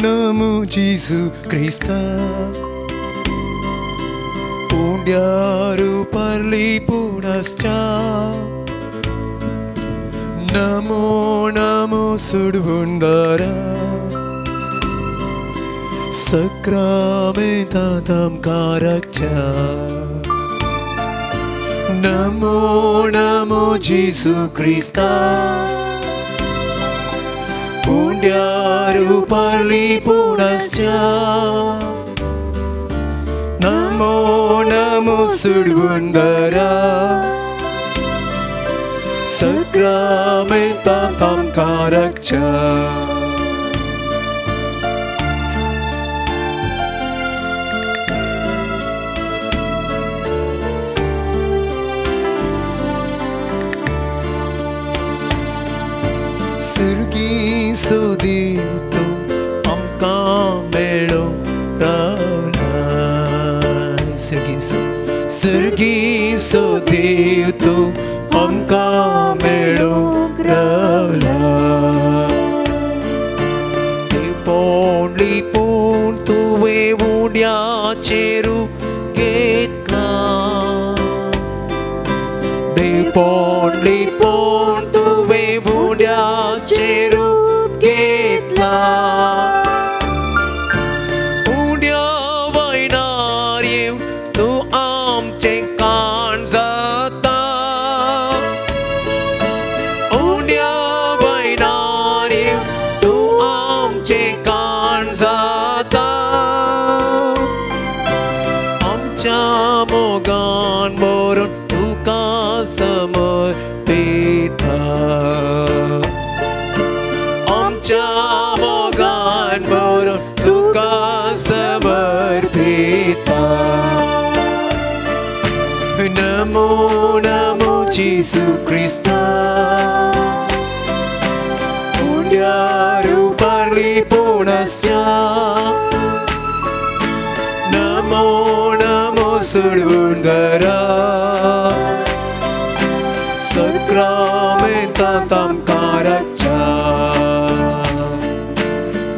नमो जेजू क्रिस्ता उंड्यार पारली पोणासच्या नमो नमो सुडवुंदारा सक्रामेंतांत आमकां राखच्या नमो नमो जेजू क्रिस्ता उंड्यार पारली पोणासच्या नमो नमो सुडवुंदारा सक्रामेंतांत आमकां राखच्या. सुर्गी सोदीव तूं आमकां मेळोंक रावलाय सुर्गी सोदीव तूं आमकां मेळोंक रावलाय लिपोवन लिपोवन तुवें उड्याचें रूप घेतलां लिपोवन लिपोवन तुवें उड्याचें रूप घेतलां उड्या वयनार येवन तूं आमचें काण जाता उड्या वयनार येवन तूं आमचें काण जाता आमच्या मोगान भरून तुका समर्पिता आमच्या मोगान भरून तुका समर्पिता नमो नमो जेजू क्रिस्ता उंड्यार पारली पोणासच्या नमो नमो सुडवुंदारा सक्रामेंतांत आमकां राखच्या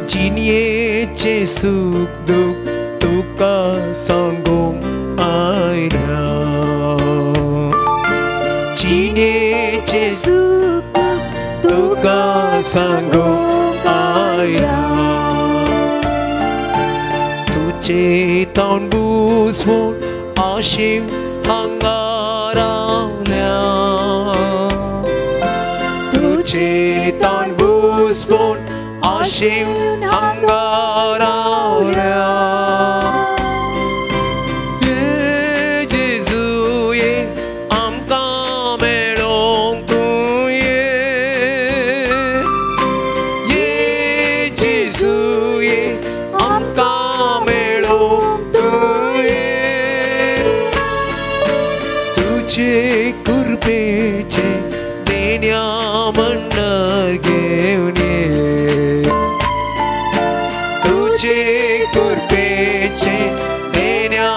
जिणयेचें सूख दूख तुका सांगूंक आयल्या जिणयेचें सूख तुका सांगूंक आयल्या तुजें तोंड बुजवून आशेन हांगा रावल्या तुजें तोंड बुजवून आशेन हांगा रावल्या ये जेजू ये आमकां मेळोंक तूं ये ये जेजू ये आमकां मेळोंक तूं ये तुजे कृपेचें देण्या म्हणणार घेवन ये तुजे कृपेचें देण्या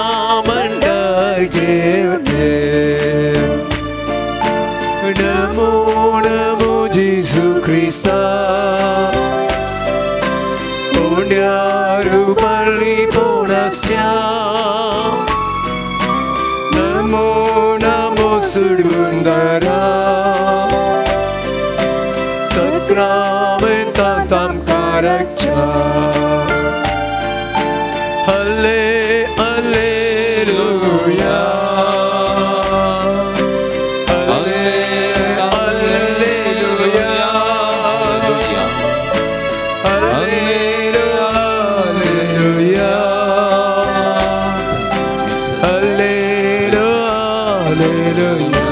म्हणणार घेवन ये नमो नमो जेजू क्रिस्ता उंड्यार पारली पोणासच्या नमो नमो सुडवुंदारा सक्रामेंतांत आमकां राखच्या हल्ले हल्लेलुया हल्ले हल्लेलुया हल्ले हल्लेलुया हल्ले hallelujah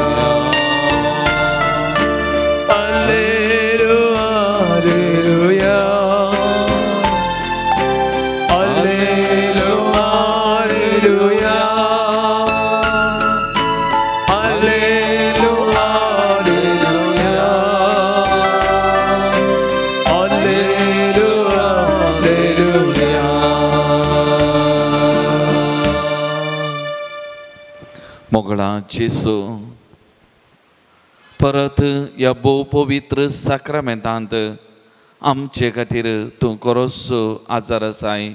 hallelujah hallelujah hallelujah hallelujah hallelujah. मोगळा जेसू परत ह्या भोव पवित्र साक्रामेंतांत आमचे खातीर तूं खरोच आजार आसाय.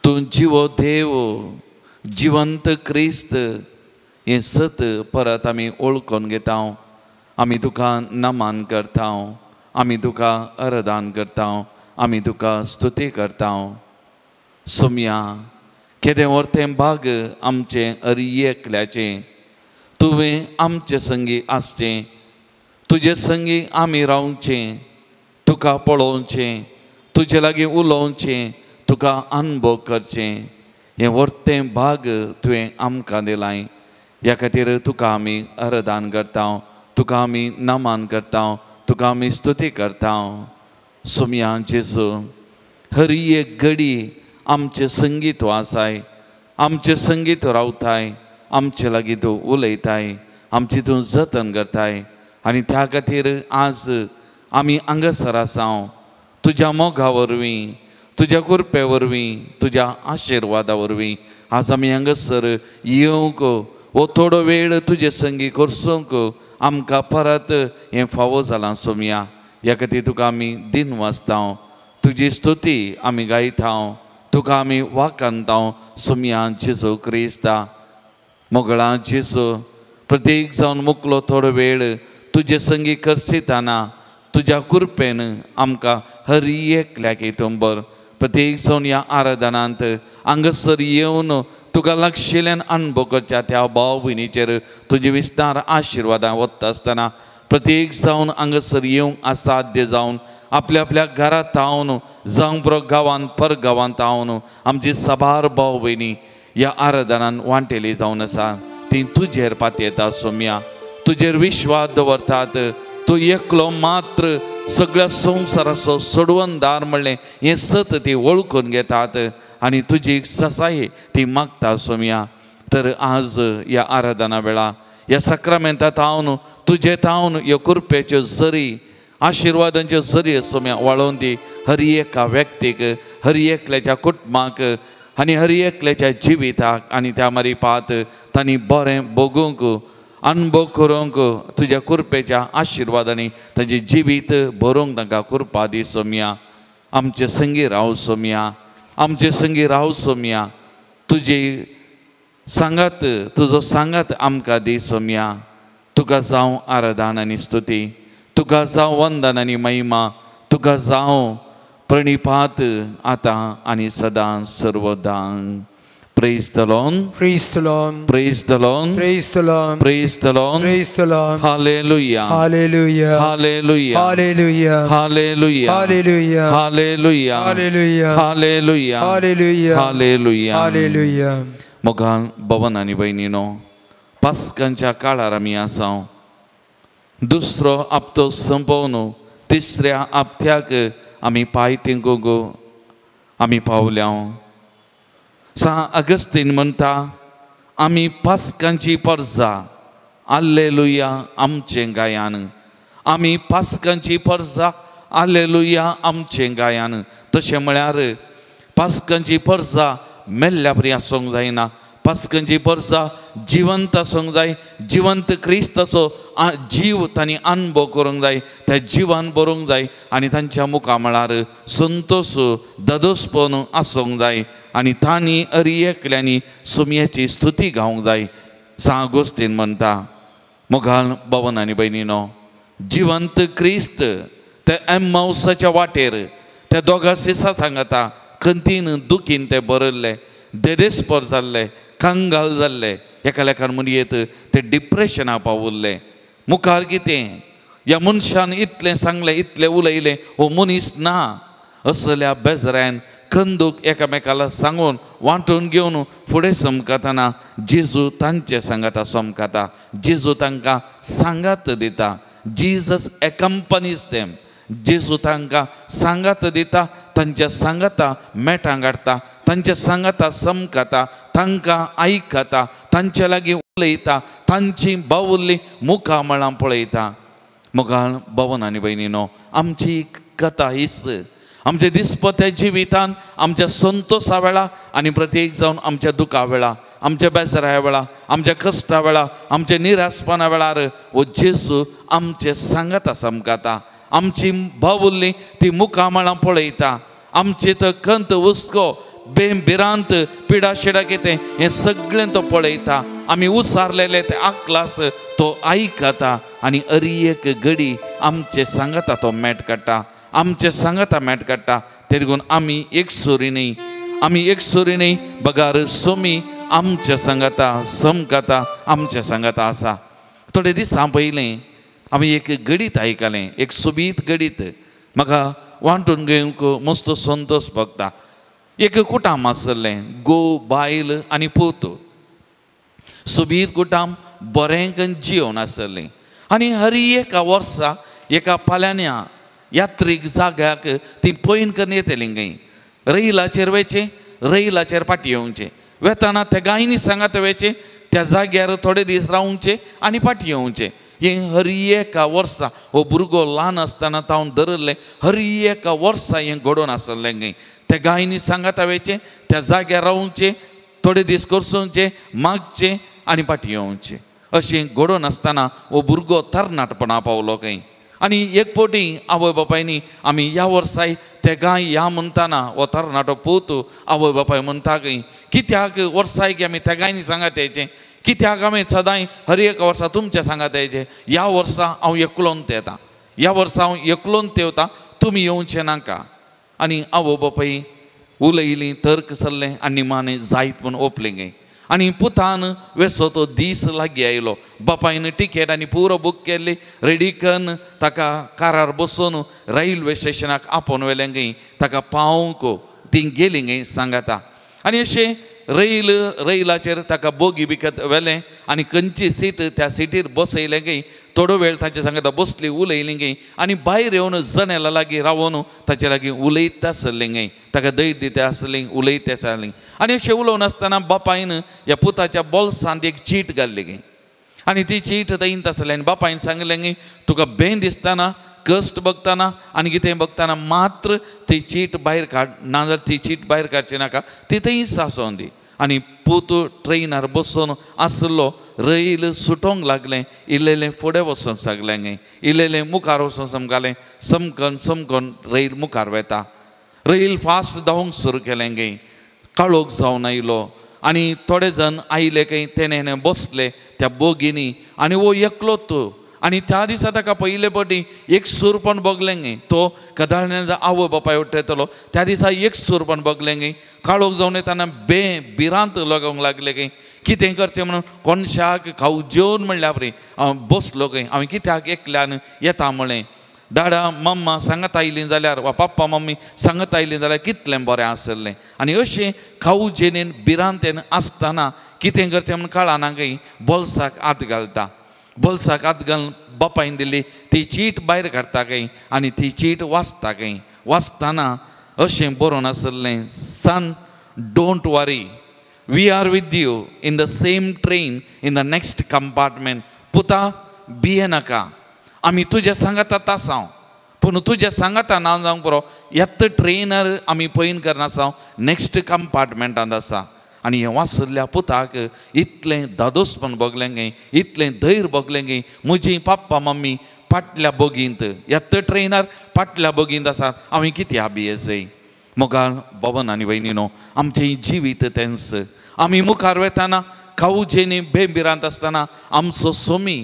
तूं जिवो देव, जिवंत क्रिस्त हें सत परत आमी ओळखून घेता. आमी तुका नमन करता, आमी तुका आराधन करता, आमी तुका स्तुती करता. सोम्या केदें व्हरतें भाग आमचें हर एकल्याचें, तुवें आमचे संगी आसचें, तुजे संगी आमी रावचें, तुका पळोवचें, तुजे लागीं उलोवचें, तुका अनुभव करचें. हें व्हरतें भाग तुवें आमकां दिलां. ह्या खातीर तुका आमी आराधन करता, तुका आमी नमन करता, तुका आमी स्तुती करता. सोम्या जेजू, हर एक घडी आमचें संगी तूं आसाय, आमचें संगी तूं रावताय, आमचे लागीं तूं उलयताय, आमची तूं जतन करताय. आनी त्या खातीर आज आमी हांगासर आसा तुज्या मोगा वरवीं, तुज्या कृपे वरवीं, तुज्या आशिर्वादा वरवीं आज आमी हांगासर येवंक, हो थोडो वेळ तुजे संगी करसूंक आमकां परत हें फावो जालां सोम्या. ह्या खातीर तुका आमी दिन वाचता, तुजी स्तुती आमी गायता, तुका आमी वाखाणता सोम्या जेजू क्रिस्ता. मोगळा जेजू, प्रत्येक जावन मुकलो थोडो वेळ तुजे संगी करसिताना तुज्या कृपेन आमकां हर एकल्याक हितूंबर प्रत्येक जावन ह्या आराधनांत हांगासर येवन तुका लागशिल्ल्यान अनुभव करच्या त्या भाव भयणीचेर तुजी विस्तार आशिर्वादां वता आसतना प्रत्येक जावन हांगासर येवंक असाध्य जावन आपल्या आपल्या घरांत थावन, जावं पुरो गांवांत पर गांवांत थावन आमची साबार भाव भयणी ह्या आराधनान वांटेली जावन आसा. ती तुजेर पातयेता सोम्या, तुजेर विश्वास दवरतात. तूं एकलो मात्र सगळ्या संवसाराचो सोडवणदार म्हणलें हें सत ती वळखून घेतात आनी तुजी ससाय ती मागता सोम्या. तर आज ह्या आराधना वेळा ह्या साक्रामेंता थावन तुजे थावन ह्यो कृपेच्यो जरी, आशिर्वादांच्यो जरी सोम्या वाळोवन दी हर एका व्यक्तीक, हर एकल्याच्या कुटुंबाक आनी हर एकल्याच्या जिविताक. आनी त्या मारिपात तांणी बरें भोगूंक, अनुभव करूंक तुज्या कृपेच्या आशिर्वादांनी तांचें जिवीत भरूंक तांकां कृपा दी सोम्या. आमचे संगी राव सोम्या, आमचे संगी राव सोम्या. तुजी सांगात, तुजो सांगात आमकां दी सोम्या. तुका जावं आराधन आनी स्तुती, तुका जावं वंदन आनी महिमा, तुका जावं प्रणिपात आतां आनी सदां सर्वदां. Praise the Lord. Praise the Lord. Praise the Lord. Praise the Lord. Praise the Lord. Praise the Lord. Hallelujah. Hallelujah. Hallelujah. Hallelujah. Hallelujah. Hallelujah. Hallelujah. Hallelujah. Hallelujah. Hallelujah. Hallelujah. Hallelujah. मोगान भवन आनी भयणीनो, पास्कांच्या काळार आमी आसा. दुसरो हप्तो संपोवन तिसऱ्या हप्त्याक आमी पांय तेंकूंक आमी पावल्या. सा अगस्तीन म्हणटा, आमी पास्कांची परजा, आल्लेलुया आमचें गायान. आमी पास्कांची परजा, आल्लेलुया आमचें गायान. तशें म्हळ्यार पास्कांची परजा मेल्ल्या परी आसूंक जायना, पास्कांची परजा जिवंत आसूंक जाय. जिवंत क्रिस्ताचो जीव तांणी अनुभव करूंक जाय, त्या जिवान भरूंक जाय आनी तांच्या मुखामळार संतोश ददोसपण आसूंक जाय आनी तांणी हर एकल्यांनी सोम्याची स्तुती गावंक जाय. सा गोस्तीन म्हणटा, मोगाल भवन आनी भयणीनो, जिवंत क्रिस्त त्या एम्मावसाच्या वाटेर त्या दोगा सिसा सांगता खंतीन दुखीन ते बरयल्ले, देदेस्पर जाल्ले, कंगाल जाल्ले, एका लेखान म्हणयेत ते डिप्रेशना पावुल्ले. मुखार कितें ह्या मनशान इतलें सांगलें, इतलें उलयलें, हो मनीस ना. असल्या बेजऱ्यान खंदूक एकामेकाला सांगून वांटून घेवन फुडें समकातना जेजू तांचे सांगाता समकाता. जेजू तांकां सांगात दिता. Jesus accompanies them. जेजू तांकां सांगात दिता, तांच्या सांगाता मेटां काडटा, तांच्या सांगाता समकाता, तांकां आयकता, तांचे लागीं उलयता, तांची बावुल्ली मुखामळां पळयता. मोगाळ भवन आनी भयणीनो, आमची कथा हीच. आमच्या दिसपत्या जिवितान आमच्या संतोशा वेळा आनी प्रत्येक जावन आमच्या दुखा वेळा, आमच्या बेजारा वेळा, आमच्या कश्टा वेळा, आमच्या निरासपणा वेळार हो जेजू आमचे सांगाता समकाता. आमची बावुल्ली ती मुखामळां पळयता, आमची तो खंत हुस्को बेम भिरांत पिडा शिडा कितें हें सगळें तो पळयता. आमी उसारलेले ते आकलास तो आयकता आनी अरी एक घडी आमचे सांगता तो मेट काडटा, आमचे सांगता मेट काडटा. ते देखून आमी एकसुरी न्ही, आमी एकसुरी न्ही बगार सोमी आमच्या सांगाता समकाता आमच्या सांगाता आसा. थोडे दिसां पयलीं आमी एक गणीत आयकलें, एक सोबीत गणीत म्हाका वांटून घेवंक मस्त संतोश भोगता. एक कुटाम आसलें, घोव बायल आनी पूत. सोबीत कुटाम बरें करून जिवन आसलें आनी हर एका वर्सा एका फाल्यांनी यात्रीक जाग्याक ती पयन करून येतली खंय रैलाचेर वयचें, रैलाचेर फाटीं येवचें. वेताना त्या गायनी सांगात वयचें, त्या जाग्यार थोडे दीस रावचे आनी फाटीं येवचें. हें हर एका वर्सा हो भुरगो ल्हान आसतना तावन धरिल्लें हर एका वर्सा हें घडोवन आसलें खंय. त्या गायनी सांगाता वयचें, त्या जाग्यार रावचें, थोडे दीस करसोवचें, मागचें आनी फाटीं येवचें. अशें घडोवन आसतना हो भुरगो तरणाटपणा पावलो खंय. आनी एक फावटी आवय बापायनी आमी ह्या वर्साय ते गाय ह्या म्हणटाना हो तरणाटो पूत आवय बापाय म्हणटा खंय, कित्याक वर्साय की आमी त्या गायनी सांगात येयचें, कित्याक आमी सदांय हर एका वर्सा तुमच्या सांगात येयचें. ह्या वर्सा हांव एकलोन येता, ह्या वर्सा हांव एकलोन तेवता, तुमी येवचें नाका. आनी आवय बापाय उलयलीं, तर्क सरलें आनी माने जायत म्हूण ओपलें गे. आनी पुतान वेसो तो दीस लागीं आयलो. बापायन टिकेट आनी पुरो बूक केल्ली, रेडी करून ताका कारार बसोवन रेल्वे स्टेशनाक आपोवन व्हेलें खंय, ताका पावोवंक ती गेली खंय सांगाता. आनी अशें रैल रैलाचेर ताका बोगी बिकत व्हेलें आनी खंयची सीट त्या सिटीर बसयलें खंय. थोडो वेळ ताचे सांगाता बसली, उलयली खंय आनी भायर येवन जनेला लागीं रावोन ताचे लागीं उलयता आसलें खंय, ताका धैर्य दिता आसलें, उलयता आसलें. आनी अशें उलोवन आसतना बापायन ह्या पुताच्या बोल्सांत एक चीट घाल्ली खंय आनी ती चीट थंयत आसली. आनी बापायन सांगलें खंय, तुका बें दिसतना, कश्ट बघताना आनी कितें बघताना मात्र ती चीट भायर काड, नाजाल्यार ती चीट भायर काडची नाका, ती थंयच आसोन दी. आनी पूत ट्रेनार बसून आसलो, रैल सुटोंक लागलें, इल्लें फुडें वचोंक सगलें, इल्लें मुखार वचोंक समकालें, समकन समकन रैल मुखार वेता. रैल फास्ट धांवंक सुरू केलें गे, काळोख जावन आयलो आनी थोडे जाण आयले खंय, तेणें बसले त्या बोगींनी आनी हो एकलो तो. आनी त्या दिसा ताका पयले फावटी एक सूरपण भोगलें गे, तो कदाळ आवय बापाय उठयतलो त्या दिसा एक सूरपण भोगलें गे. काळोख जावन येताना बे भिरांत लागूंक लागले खंय, कितें करचें म्हणून कोनशाक खाव जेवन म्हणल्यार परी हांव बसलो खंय. हांवें कित्याक एकल्यान येता म्हळें, डाडा मम्मा सांगत आयलीं जाल्यार वा पप्पा मम्मी सांगत आयलीं जाल्यार कितलें बरें आसलें. आनी अशें खाऊ जेनेन भिरांतेन आसतना कितें करचें म्हणून कळना खंय, बोल्साक हात घालता, बोल्साक हात घालून बापायन दिल्ली ती चीट भायर काडटा खंय आनी ती चीट वाचता खंय. वाचतना अशें बरोवन आसलें, son don't worry, we are with you in the same train in the next compartment. पुता भिये नाका, आमी तुज्या सांगाता आसाव, पूण तुज्या सांगाता ना जावंक पुरो, येत ट्रेनार आमी पयन करना आसाव, नेक्स्ट कंपार्टमेंटांत आसा. आनी हें वाचल्ल्या पुताक इतलें दादोसपण भोगलें गे, इतलें धैर्य भोगलें गे, म्हजी पप्पा मम्मी फाटल्या बोगींत येत ट्रेनार फाटल्या बोगींत आसात, हांवें कितें अभियेसय. मोगाळ भवन आनी वयनीनो, आमचें जिवीत तेंच. आमी मुखार वेताना खावजेनी बेभिरांत आसतना आमचो सोमी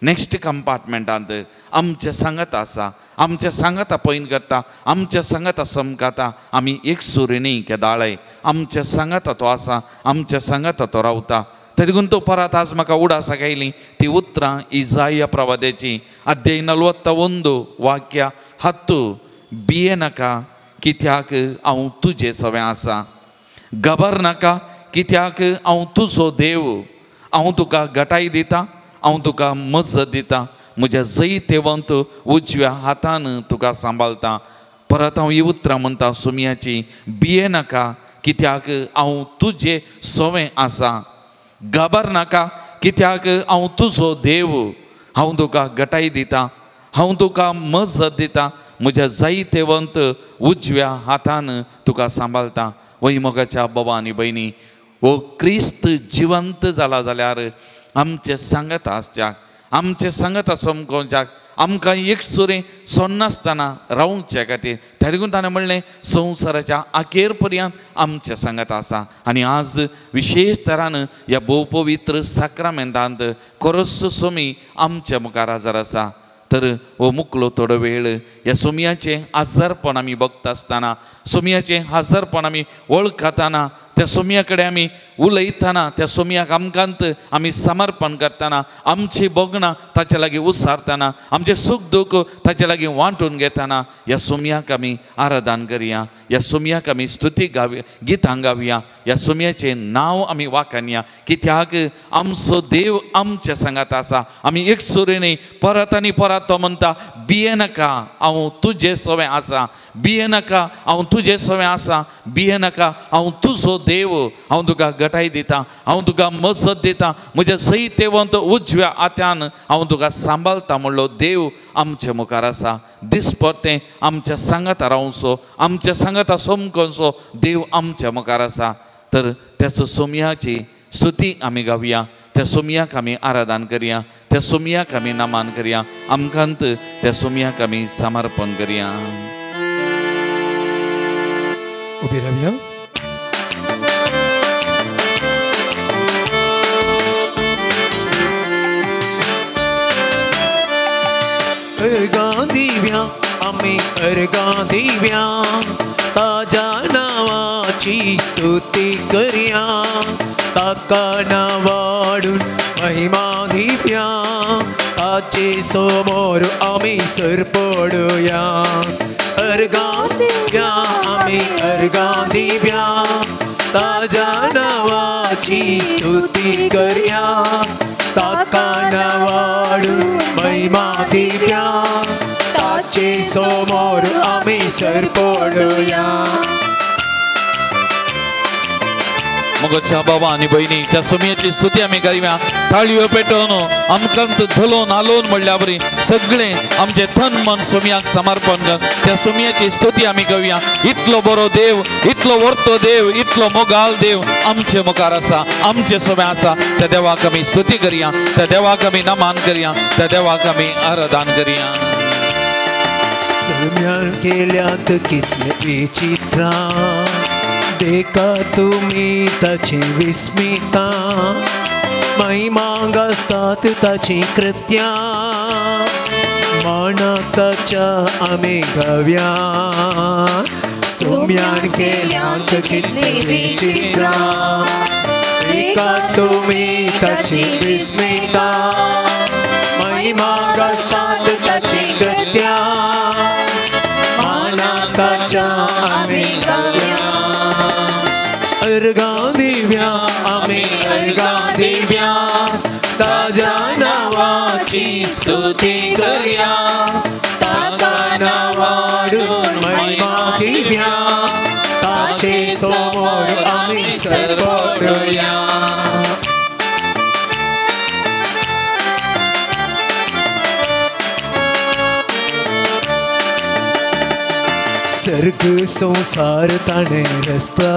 नेक्स्ट कंपार्टमेंटांत आमच्या सांगाता आसा, आमच्या सांगाता पयन करता, आमच्या सांगाता समकाता. आमी एकसुरी न्ही केदाळय, आमच्या सांगाता तो आसा, आमच्या सांगाता तो रावता. तरी देखून तो परत आज म्हाका उडासाक आयली ती उतरां इजाया प्रवाद्याची, अध्याय 41 वाक्य 10, भिये नाका कित्याक हांव तुजे सवें आसा, घाबर नाका कित्याक हांव तुजो देव, हांव तुका घटाय दिता, हांव तुका मजत दिता, म्हज्या जैतेवंत उजव्या हातान तुका सांबाळटा. परत हांव ही उतरां म्हणटा सुमयाची, भिये नाका कित्याक हांव तुजे सवें आसा, घाबर नाका कित्याक हांव तुजो देव, हांव तुका घटाय दिता, हांव तुका मजत दिता, म्हज्या जैतेवंत उजव्या हातान तुका सांबाळटा. वय मोगाच्या बाबा आनी भयणी, हो क्रिस्त जिवंत जाला जाल्यार आमचे सांगाता आसच्याक, आमचे सांगाता समकोवच्याक, आमकां एकसुरें सोडनासतना रावच्या खातीर. त्या देखून ताणें म्हणलें संवसाराच्या अखेर पर्यंत आमच्या सांगात आसा. आनी आज विशेश तरान ह्या भोव पवित्र साक्रामेंतांत कोरस सोमी आमच्या मुखार हजर आसा. तर हो मुकलो थोडो वेळ ह्या सोमयाचें आजारपण आमी बघता आसतना, सोमयाचें आजारपण आमी वळखताना, त्या सोमया कडेन आमी उलयतना, त्या सोमयाक आमकांत आमी समर्पण करतना, आमची भोगणां ताचे लागीं उसारतना, आमचें सूख दूख ताचे लागीं वांटून घेतना ह्या सोमयाक आमी आराधन करया, ह्या सोमयाक आमी स्तुती गावया, गितां गावया, ह्या सोमयाचें नांव आमी वाखाणया. कित्याक आमचो देव आमच्या सांगात आसा. आमी एकसुरे न्ही, परत आनी परत तो म्हणटा भिये नाका, हांव तुजे सवें आसा, भिये नाका, हांव तुजे सवें आसा, भिये नाका, हांव तुजो देव, हांव तुका गटाय दिता, हांव तुका मजत दिता, म्हज्या सैतेवंत उजव्या हातान हांव तुका सांबाळटा म्हणलो देव आमच्या मुखार आसा. दिसपडतें आमच्या सांगाता रावचो, आमच्या सांगाता समकोनचो देव आमच्या मुखार आसा. तर त्याचो सोमयाची स्तुती आमी गावया, त्या सोमयाक आमी आराधन करया, त्या सोमयाक आमी नमन करया, आमकांत त्या सोमयाक आमी समर्पण करया. उबी रावया. अर्गां दिव्या आमी अर्गां दिव्या, ताज्या नांवाची स्तुती करया, ताका नांवाडून महिमा दिव्या, ताचे समोर आमी सरपडुया. अर्गां दिव्या आमी अर्गां दिव्या, ताज्या नांवाची स्तुती करया, ताका नांवाडून महिमा दिव्या, ताचे समोर आमी सरपडुया. मोगाच्या बाबा आनी भयणी, त्या सोमयाची स्तुती आमी करया. ताळयो पेटोवन आमकां धलोन हालोवन म्हणल्या बरी सगळें आमचें तन मन सोमयाक समर्पण कर त्या सोमयाची स्तुती आमी करूया. इतलो बरो देव, इतलो वर्तो देव, इतलो मोगाल देव आमचे मुखार आसा, आमचे सोमे आसा. त्या देवाक आमी स्तुती करया, त्या देवाक आमी नमन करया, त्या देवाक आमी आराधन करया. सोम्यान केल्यात कितले विचित्रां, देखा तुमी ताची विस्मिता, महिमा गाजतात ताची कृत्यां, मानाक ताच्या आमी गावया. सोम्यान केल्यात कितले विचित्रां, देखा तुमी ताची विस्मिता, महिमा गाजतात ताची कृत्यां, मानाक ताच्या आमी गावया. अर्गां दिव्या आमी अर्गां दिव्या, ताज्या नांवाची स्तुती करया, ताका नांवाडून महिमा दिव्या, ताचे समोर आमी सरपडुया. सर्ग संवसार ताणें रचला,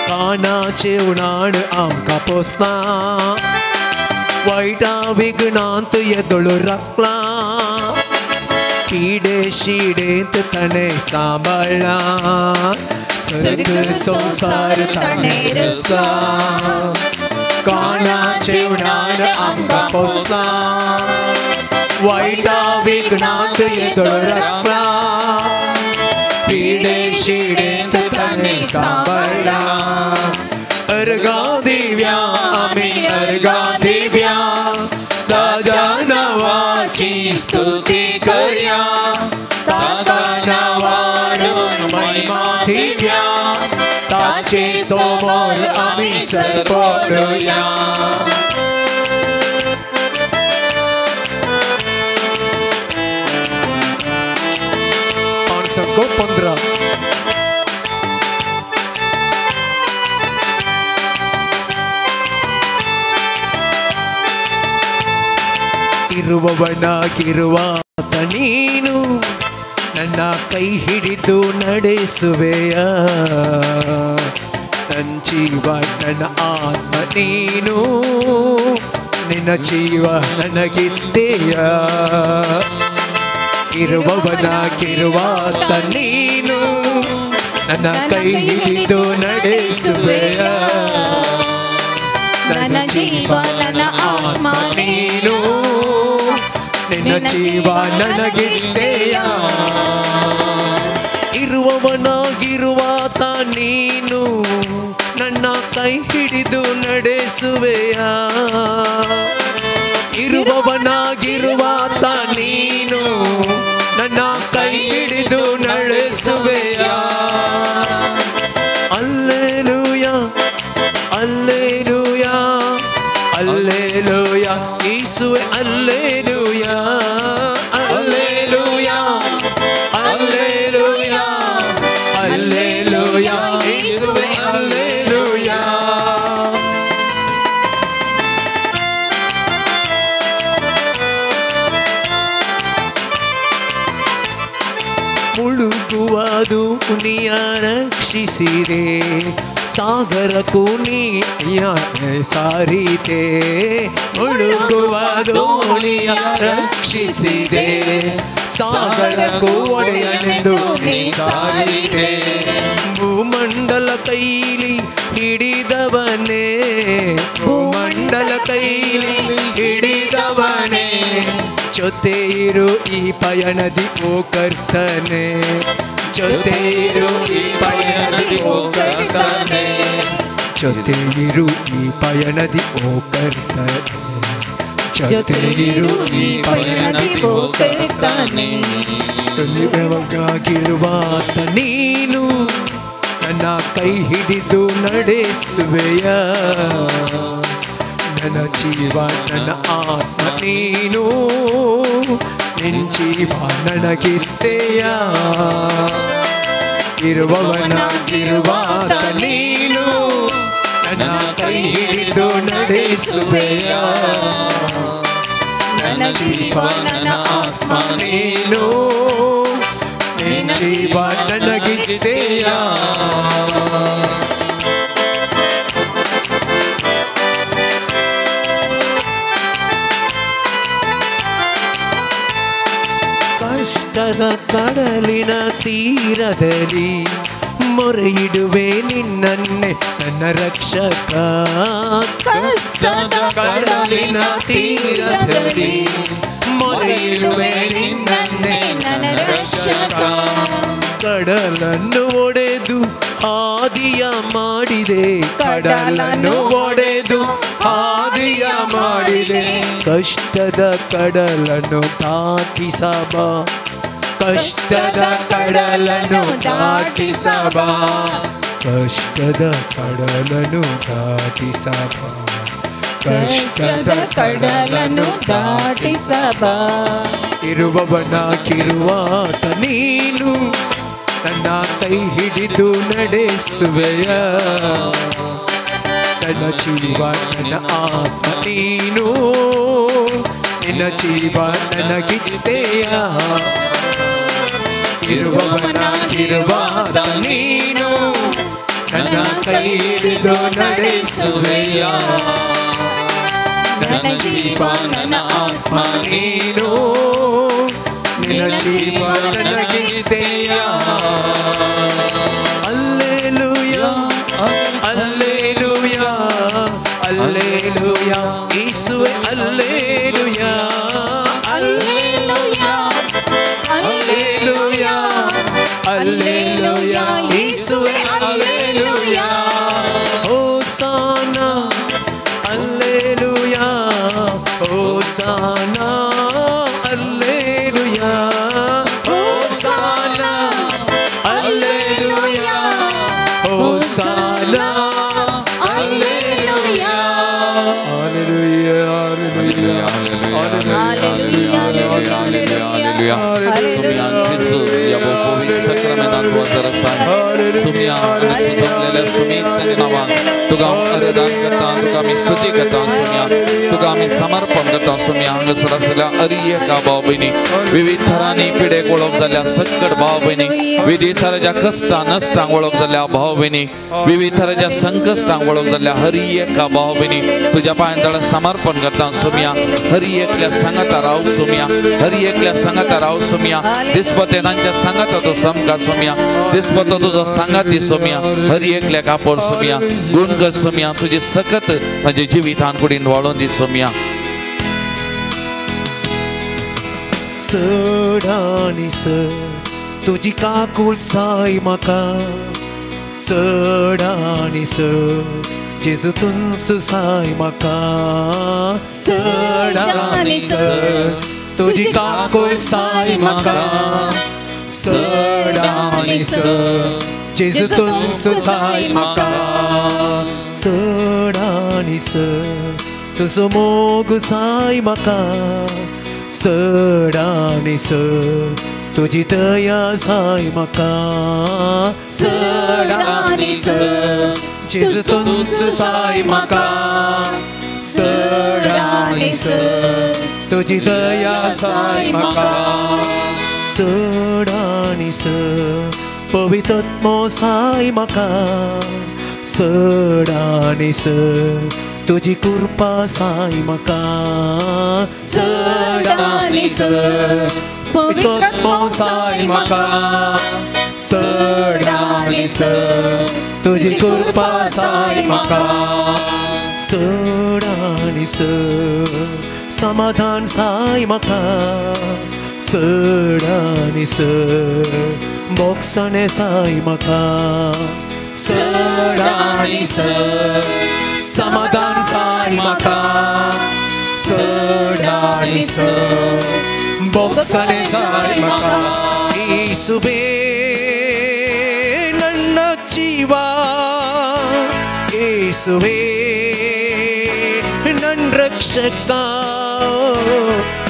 कानाचे उणाण आमकां पोसला, वायटा विघ्नांत येदोळ राखला, पिडे शिडेंत ताणें सांबाळ्ळा. सर्ग संवसार ताणें रचला, कानाचे उणाण आमकां पोसला, वायटा विघ्नांत येदोळ राखला, पिडे शिडेंत ताणें सांबाळ्ळा. अर्गां दिव्या आमी अर्गां दिव्या, ताज्या नांवाची स्तुती करया, ताका नांवाडून महिमा दिव्या, ताचे समोर आमी सरपडुया. को 15. ಇರುವವನಾಗಿರುವಾತ ನೀನು ನನ್ನ ಕೈ ಹಿಡಿದು ನಡೆಸುವೆಯ, ನನ್ನ ಜೀವ ನನ್ನ ಆತ್ಮ ನೀನು, ನಿನ್ನ ಜೀವ ನನಗಿತ್ತೆಯ. ಇರುವವನಾಗಿರುವಾತ ನೀನು ನನ್ನ ಕೈ ಹಿಡಿದು ನಡೆಸುವೆಯ. ನನ್ನ ಜೀವ ನನ್ನ ಆತ್ಮ ನೀನು ನಿನ್ನ ಜೀವ ನನಗಿತ್ತೆಯ. ಇರುವವನಾಗಿರುವಾತ ನೀನು ನನ್ನ ಕೈ ಹಿಡಿದು ನಡೆಸುವೆಯ. ಇರುವವನಾಗಿರುವಾತ ನೀನು ನನ್ನ ಕೈ ಹಿಡಿದು ನಡೆಸುವೆಯ. ಅಲ್ಲೇಲೂಯಾ ಅಲ್ಲೇಲೂಯಾ ಅಲ್ಲೇಲೂಯಾ ಯೇಸುವೆ ಅಲ್ಲೇಲೂಯಾ ಅಲ್ಲೇಲೂಯಾ ಅಲ್ಲೇಲೂಯಾ ಅಲ್ಲೇಲೂಯಾ ಯೇಸುವೆ ಅಲ್ಲೇಲೂಯಾ. ಮುಳುಗುವುದು ನೀಯ ರಕ್ಷಿಸಿದೆ, ಸಾಗರಕ್ಕೂ ನೀಯ ಸಾರಿದೆ. ಮುಳುಗುವ ದೋಣಿಯ ರಕ್ಷಿಸಿದೆ, ಸಾಗರಕ್ಕೂ ಒಡೆಯನೆಂದು ನೀ ಸಾರಿದೆ. ಭೂಮಂಡಲ ಕೈಲಿ ಹಿಡಿದವನೇ, ಭೂಮಂಡಲ ಕೈಲಿ ಹಿಡಿದವನೇ, ಜೊತೆ ಇರು ಈ ಪಯಣದಿ ಓ ಕರ್ತನೆ, ಜೊತೆ ಇರು ಈ ಪಯಣದಿ ಓ ಕರ್ತನೆ, ಜೊತೆ ಇರು ಈ ಪಯಣದಿ ಓ ಕರ್ತನೆ, ಜೊತೆ ಇರು ಈ ಪಯಣದಿ ಓ ಕರ್ತನೆ. ಇರುವವನಾಗಿರುವಾತ ನೀನು ನನ್ನ ಕೈ ಹಿಡಿದು ನಡೆಸುವೆಯ. ನನ್ನ ಜೀವ ನನ್ನ ಆತ್ಮ ನೀನು ನಿನ್ನ ಜೀವ ನನಗಿತ್ತೆಯ. ಇರುವವನಾಗಿರುವಾತ ನೀನು ನನ್ನ ಕೈ ಹಿಡಿದು ನಡೆಸುವೆಯ. ನನ್ನ ಜೀವ ನನ್ನ ಆತ್ಮ ನೀನು ನಿನ್ನ ಜೀವ ನನಗಿತ್ತೆಯ. ಕಷ್ಟದ ಕಡಲಿನ ತೀರದಲ್ಲಿ ಮೊರೆಯಿಡುವೆ ನಿನ್ನನ್ನೇ ನನ್ನ ರಕ್ಷಕ. ಕಷ್ಟದ ಕಡಲಿನ ತೀರದಲ್ಲಿ ಮೊರೆಯಿಡುವೆ ನಿನ್ನನ್ನೇ ನನ್ನ ರಕ್ಷಕ. ಕಡಲನ್ನು ಒಡೆದು ಹಾದಿಯ ಮಾಡಿದೆ, ಕಡಲನ್ನು ಒಡೆದು ಹಾದಿಯ ಮಾಡಿದೆ. ಕಷ್ಟದ ಕಡಲನ್ನು ದಾಟಿಸಬಾ, ಕಷ್ಟದ ಕಡಲನ್ನು ದಾಟಿಸಬಾ, ಕಷ್ಟದ ಕಡಲನ್ನು ದಾಟಿಸಬಾ, ಕಷ್ಟದ ಕಡಲನ್ನು ದಾಟಿಸಬಾ. ಇರುವವನಾಗಿರುವಾತ ನೀನು ನನ್ನ ಕೈ ಹಿಡಿದು ನಡೆಸುವೆಯ. ನನ್ನ ಜೀವ ನನ್ನ ಆತ್ಮ ನೀನು ನಿನ್ನ ಜೀವ ನನಗಿತ್ತೆಯ. ಇರುವವನಾಗಿರುವಾತ ನೀನು ನನ್ನ ಕೈ ಹಿಡಿದು ನಡೆಸುವೆಯ. ನನ್ನ ಜೀವ ನನ್ನ ಆತ್ಮ ನೀನು ನಿನ್ನ ಜೀವ ನನಗಿತ್ತೆಯ. ಅಲ್ಲೇಲೂಯಾ ಅಲ್ಲೇಲೂಯಾ ಅಲ್ಲೇಲೂಯಾ ಯೇಸುವೆ ಅಲ್ಲೇಲೂಯಾ ಅಲ್ಲೇಲೂಯಾ ಅಲ್ಲೇಲೂಯಾ ಅಲ್ಲೇಲೂಯಾ ಯೇಸುವೆ alleluia. ಹೋಸಾನಾ alleluia ಹೋಸಾನಾ alleluia ಹೋಸಾನಾ alleluia ಹೋಸಾನಾ alleluia. Hallelujah hallelujah hallelujah hallelujah. गुणगान करता, तुका आमी स्तुती करता सोम्या, तुका आमी समर्पण करता सोम्या। हांगासर आसल्या हर एका भाव भयणी विविध थरांनी पिडेक वळख जाल्या संकट भाव भयणी, विविध थराच्या कश्टां नश्टांक वळख जाल्या भाव भयणी, विविध थराच्या संकश्टांक वळख जाल्या हर एका भाव भयणी तुज्या पांयां समर्पण करता सोम्या। हर एकल्या सांगाता राव सोम्या, हर एकल्या सांगाता राव सोम्या। दिसपते तांच्या सांगाता तो समका सोम्या, दिसपतो तुजो सांगाती सोम्या। हर एकल्या कापड सोम्या, गुण कर सोम्या, तुजी सकत तांच्या जिवितान कुडीन वाळोवन दी सोम्या। चड आनी चड तुजी काकूळ जाय म्हाका, चड आनी चड जेजू तुंच जाय म्हाका, चड आनी चड तुजी काकूळ जाय म्हाका, चड आनी चड जेजू तुंच जाय म्हाका, चड आनी चड तुजो मोग जाय म्हाका, चड आनी चड तुजी दया जाय म्हाका, चड आनी चड जेजू तुंच जाय म्हाका, चड आनी चड तुजी दया जाय म्हाका, चड आनी चड पवित्र आत्मो जाय म्हाका, चड आनी चड तुजी कृपा जाय म्हाका, चड आनी चड पवित्र आत्मो जाय म्हाका, चड आनी चड तुजी कृपा जाय म्हाका, चड आनी चड समाधान जाय म्हाका, चड आनी चड बोगसणें जाय म्हाका, चड आनी चड समाधान जाय म्हाका, चड आनी चड बोगसणें जाय म्हाका। येसुवे ನನ್ನ ಜೀವ, ಯೇಸುವೇ ನನ್ನ ರಕ್ಷಕ,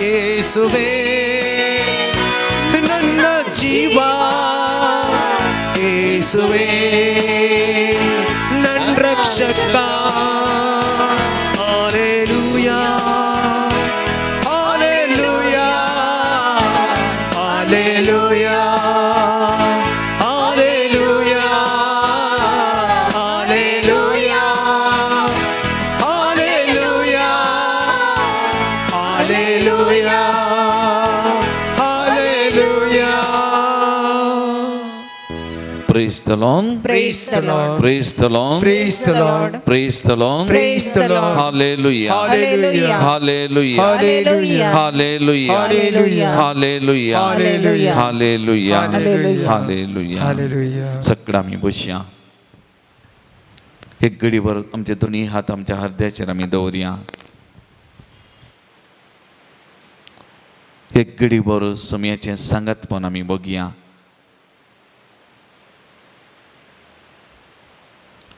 ಯೇಸುವೇ ನನ್ನ ಜೀವ, ಯೇಸುವೇ ನನ್ನ ರಕ್ಷಕ. Hallelujah, hallelujah, hallelujah, hallelujah, hallelujah, hallelujah, hallelujah, hallelujah. Praise the Lord. Praise the Lord. Praise the Lord. Praise the Lord. Praise the Lord. Praise the Lord. Hallelujah. Hallelujah. Hallelujah. Hallelujah. Hallelujah. Hallelujah. Hallelujah. Hallelujah. Hallelujah. Hallelujah. Hallelujah. Hallelujah. सगळं आमी बसया, एक घडीभर आमचे दोनी हात आमच्या हृदयाचेर आमी दवरया। एक घडीभर समयाचें सांगातपण आमी बघया।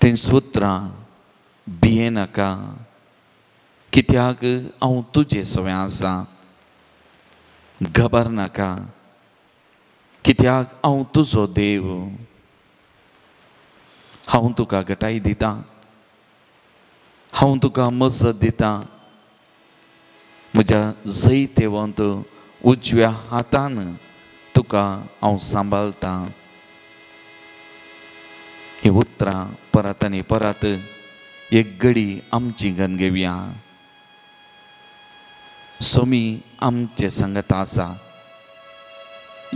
तीं सुत्रां भियेनाका, कित्याक हांव तुजे सवें आसा, घबर नाका, कित्याक हांव तुजो देव, हांव तुका घटाय दितां, हांव तुका मजत दितां, म्हज्या जैतेवंत उजव्या हातान तुका हांव सांबाळतां। ही उतरां परत आनी परत एक घडी आमची गन घेवया। सोमी आमचे संगत आसा,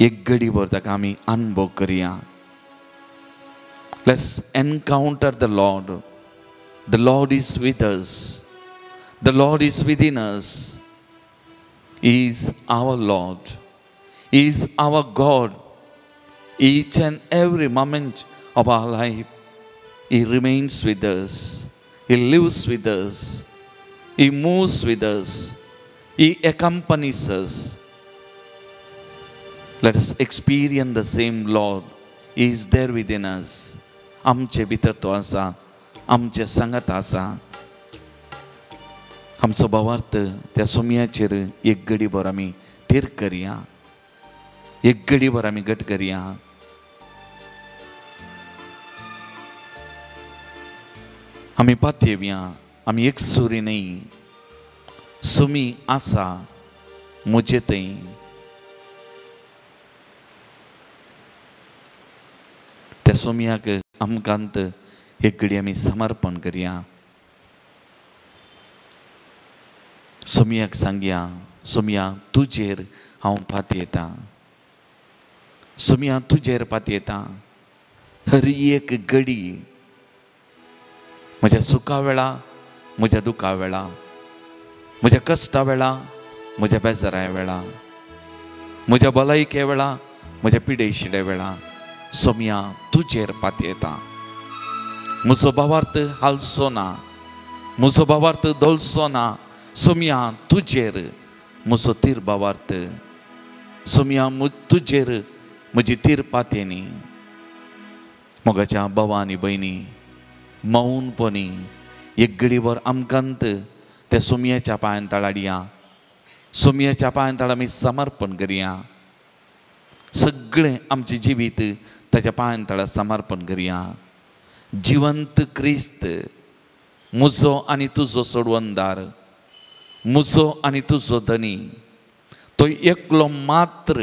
एक घडीभर ताका आमी अनुभव करया। Let's encounter the Lord. The Lord is with us. The Lord is within us. He is our Lord. He is our God. Each and every moment of our life, He remains with us. He lives with us. He moves with us. He accompanies us. Let us experience the same Lord. He is there within us. आमचे भितर तो आसा, आमचे सांगात आसा। आमचो भावार्थ त्या सोम्याचेर एक घडीभर आमी थीर करया, एक घडीभर आमी घट करया। आमी पातयेवया, आमी एकसुरी न्हय, सुमी आसा म्हजे थंय. त्या सोमयाक आमकांत एक घडी आमी समर्पण करया. सोमयाक सांगया, सोमया तुजेर हांव पातयेतां, सोमया तुजेर पातयेतां. हर एक घडी म्हज्या सुखा वेळा, म्हज्या दुखा वेळा, म्हज्या कश्टा वेळा, म्हज्या बेजाराय वेळा, म्हज्या भलायके वेळा, म्हज्या पिडेशिडे वेळा, सोमया तुजेर पातयेता. म्हजो भावार्थ हालचो ना, म्हजो भावार्थ धोलचो ना, सोमया तुजेर म्हजो तीर भावार्थ, सोमया तुजेर म्हजी तीर पातयेनी. मोगाच्या भावा आनी भयणी, मौनपणी एक घडीभर आमकांत त्या सोमयाच्या पांयान तळाडया, सोमयाच्या पांयान तळ आमी समर्पण करया. सगळें आमचें जिवीत ताच्या पांयान तळा समर्पण करया. जिवंत क्रिस्त म्हजो आनी तुजो सोडवणदार, म्हजो आनी तुजो धनी, तो एकलो मात्र,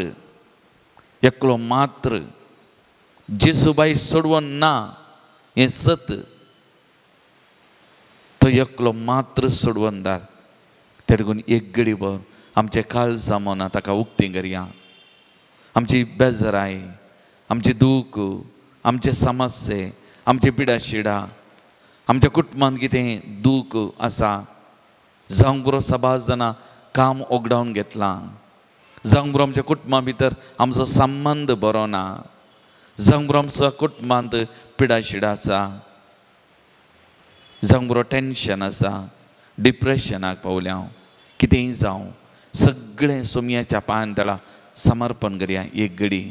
एकलो मात्र जेजूबाई सोडवण ना हें सत, तो एकलो मात्र सोडवणदार. तेगून एक घडीभर आमचें काळजां मनां ताका उक्तें करया. आमची बेजराय, आमचें दूख, आमचे समस्ये, आमचे पिडाशिडा, आमच्या कुटुंबांत कितें दूख आसा, जावंक पुरो सबाज जाणां काम ओगडावन घेतलां, जावंक पुरो आमच्या कुटुंबा भितर आमचो संबंद बरो ना, जावंक पुरो आमच्या कुटुंबांत पिडाशिडा आसा, जावंक पुरो टेंशन आसा, डिप्रेशनाक पावल्या हांव, कितेंय जावं, सगळें सोमयाच्या पांयान तळा समर्पण करया एक घडी.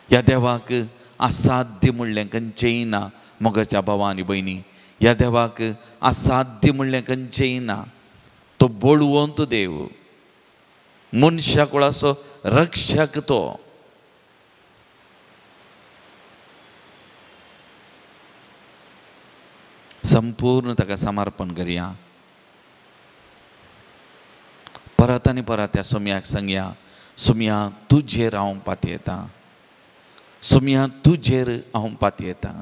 ह्या देवाक असाध्य म्हणलें खंयचेंय ना. मोगाच्या भावा आनी भयणी, ह्या देवाक असाध्य म्हणलें खंयचेंय ना. तो बळवंत देव, मनशा कुळाचो रक्षक तो. संपूर्ण ताका समर्पण करया. परत आनी परत त्या सोमयाक सांगया, सोमया तुजेर हांव पातयेतां, सोमया तुजेर हांव पातयेतां.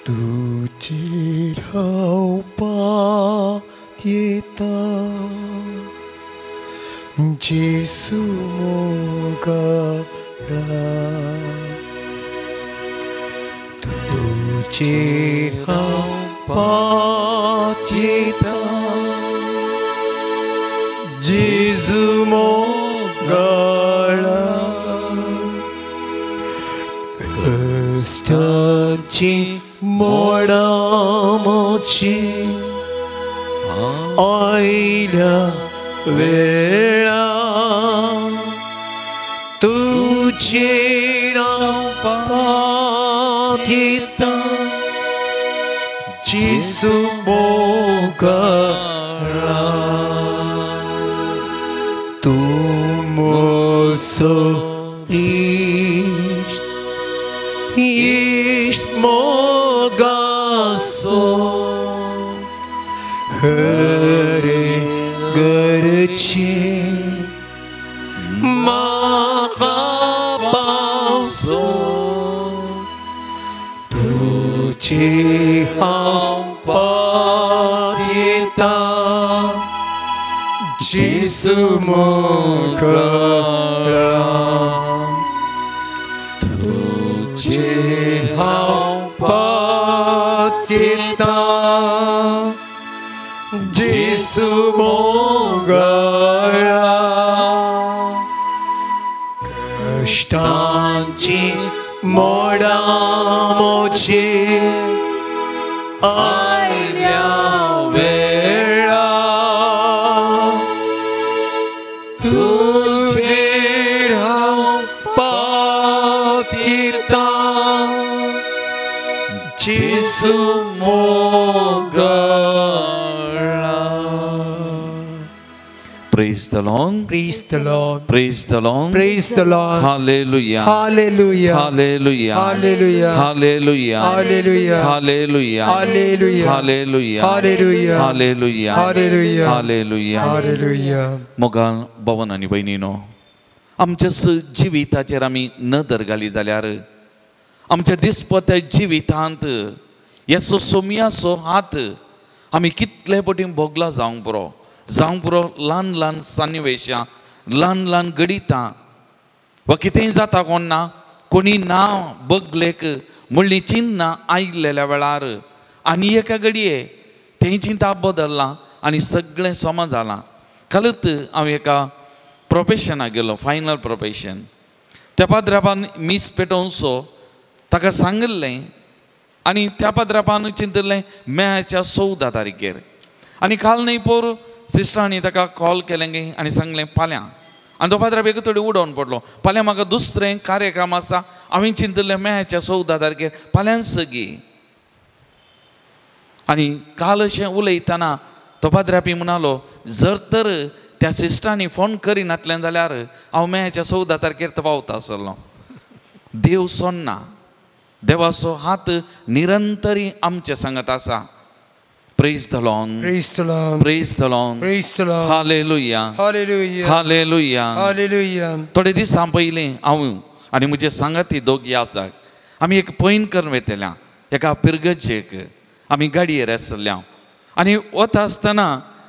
तुजेर हांव पातयेतां, जेजू मोगाळा, तुजेर हांव पातयेतां, जेजू मोगाळा, कश्टांची मोडामची आयल्या वेळा, तुजेर हांव पातयेतां, जेजू मोगाळा, तूं म्हजो इश्ट, इश्ट मोगासो, हरे गरजे म्हाका पावसो, तुजेर हांव पातयेतां, जेजू मोगाळा, तुजेर हांव पातयेतां, जेसू मोगाळा कश्टांची मोडामोची आयल्या वेळा तुजेर हांव पातयेता जेसू मोगाळा. Praise the Lord. Praise the Lord. Praise the Lord. Praise the Lord. Hallelujah. Hallelujah. Hallelujah. Hallelujah. Hallelujah. Hallelujah. Hallelujah. Hallelujah. Hallelujah. Hallelujah. Hallelujah. Hallelujah. Hallelujah. Hallelujah. मोगाल भवन आनी भयणीनो, आमच्या जिविताचेर आमी नदर घाली जाल्यार आमच्या दिसपत्या जिवितांत येसो सोमयाचो हात आमी कितले पटी भोगला जावंक पुरो, जावंक पुरो. ल्हान ल्हान सन्निवेशां, ल्हान ल्हान घडितां वा कितेंय जाता कोण ना कोणी ना बगलेक म्हणली चिन्नां आयिल्ल्या वेळार आनी एका घडये तें चिंता बदल्लां आनी सगळें समा जालां. कालूच हांव एका प्रोफेशनाक गेलो, फायनल प्रोफेशन. त्या पाद्रापान मीस पेटोवचो ताका सांगिल्लें आनी त्या पाद्रापान चिंतिल्लें मेच्या 14 तारखेर. आनी काल न्हय पोर सिस्टरांनी ताका कॉल केलें गे आनी सांगलें फाल्यां. आनी तो पाद्राप एक थोडी उडोवन पडलो, फाल्यां म्हाका दुसरें कार्यक्रम आसा, हांवें चिंतिल्लें मेच्या 14 तारखेर फाल्यांच सगी. आनी काल अशें उलयतना तो पाद्रापी म्हणालो जर तर त्या सिस्टरांनी फोन करिनातलें जाल्यार हांव मेच्या 14 तारखेर तो पावता आसलो. देव सोन्ना, देवाचो हात निरंतरी आमचे सांगत आसा. Praise the Lord. Praise the Lord. Praise the Lord. Praise the Lord. Hallelujah. Hallelujah. Hallelujah. Hallelujah. थोडे दिसां पयलीं हांव आनी म्हजे सांगाती दोगी आसात, आमी एक पैन करून वेतल्या एका पिरगजेक. आमी गाडयेर आसल्या आनी वता आसतना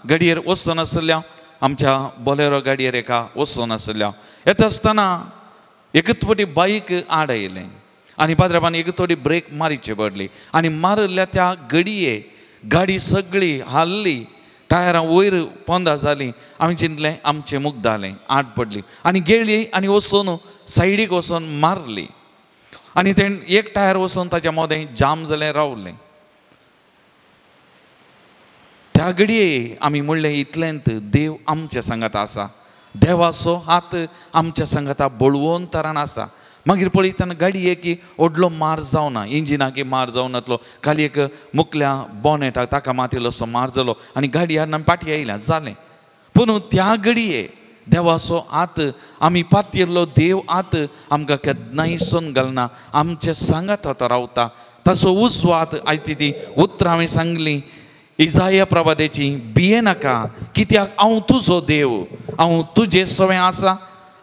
गाडयेर वचून आसल्या, आमच्या बोलेरो गाडयेर एका वचून आसल्या. येता आसतना एकच फावटी बायक आड आयलें आनी पाद्रापान एक थोडी ब्रेक मारीची पडली आनी मारिल्ल्या त्या घडये गाडी सगळी हाल्ली, टायरां वयर पोंदा जालीं. आमी चिंतलें आमचें मुग्दालें, आड पडली आनी गेली आनी वचून सायडीक वचून मारली आनी तें एक टायर वचून ताच्या मोदें जाम जालें, रावलें. त्या घडये आमी म्हणलें इतलेंत देव आमच्या सांगात आसा, देवाचो हात आमच्या सांगाता बळवंत तरान आसा. मागीर पळयतना गाडयेक व्हडलो मार जावना, इंजिनाक मार जावनातलो, खाली एक मुकल्या बोनेटाक ताका मात इल्लोसो मार जालो आनी गाडी हाडून आमी फाटीं आयल्या जालें. पूण त्या घडये देवाचो हात आमी पातयेल्लो देव हात आमकां केन्नाय सोन घालना, आमचे सांगात तो रावता. ताचो उजवो हात आयती ती उतरां हांवें सांगली इजाया प्रवादेची, भिये नाका कित्याक हांव तुजो देव, हांव तुजे सवें आसा,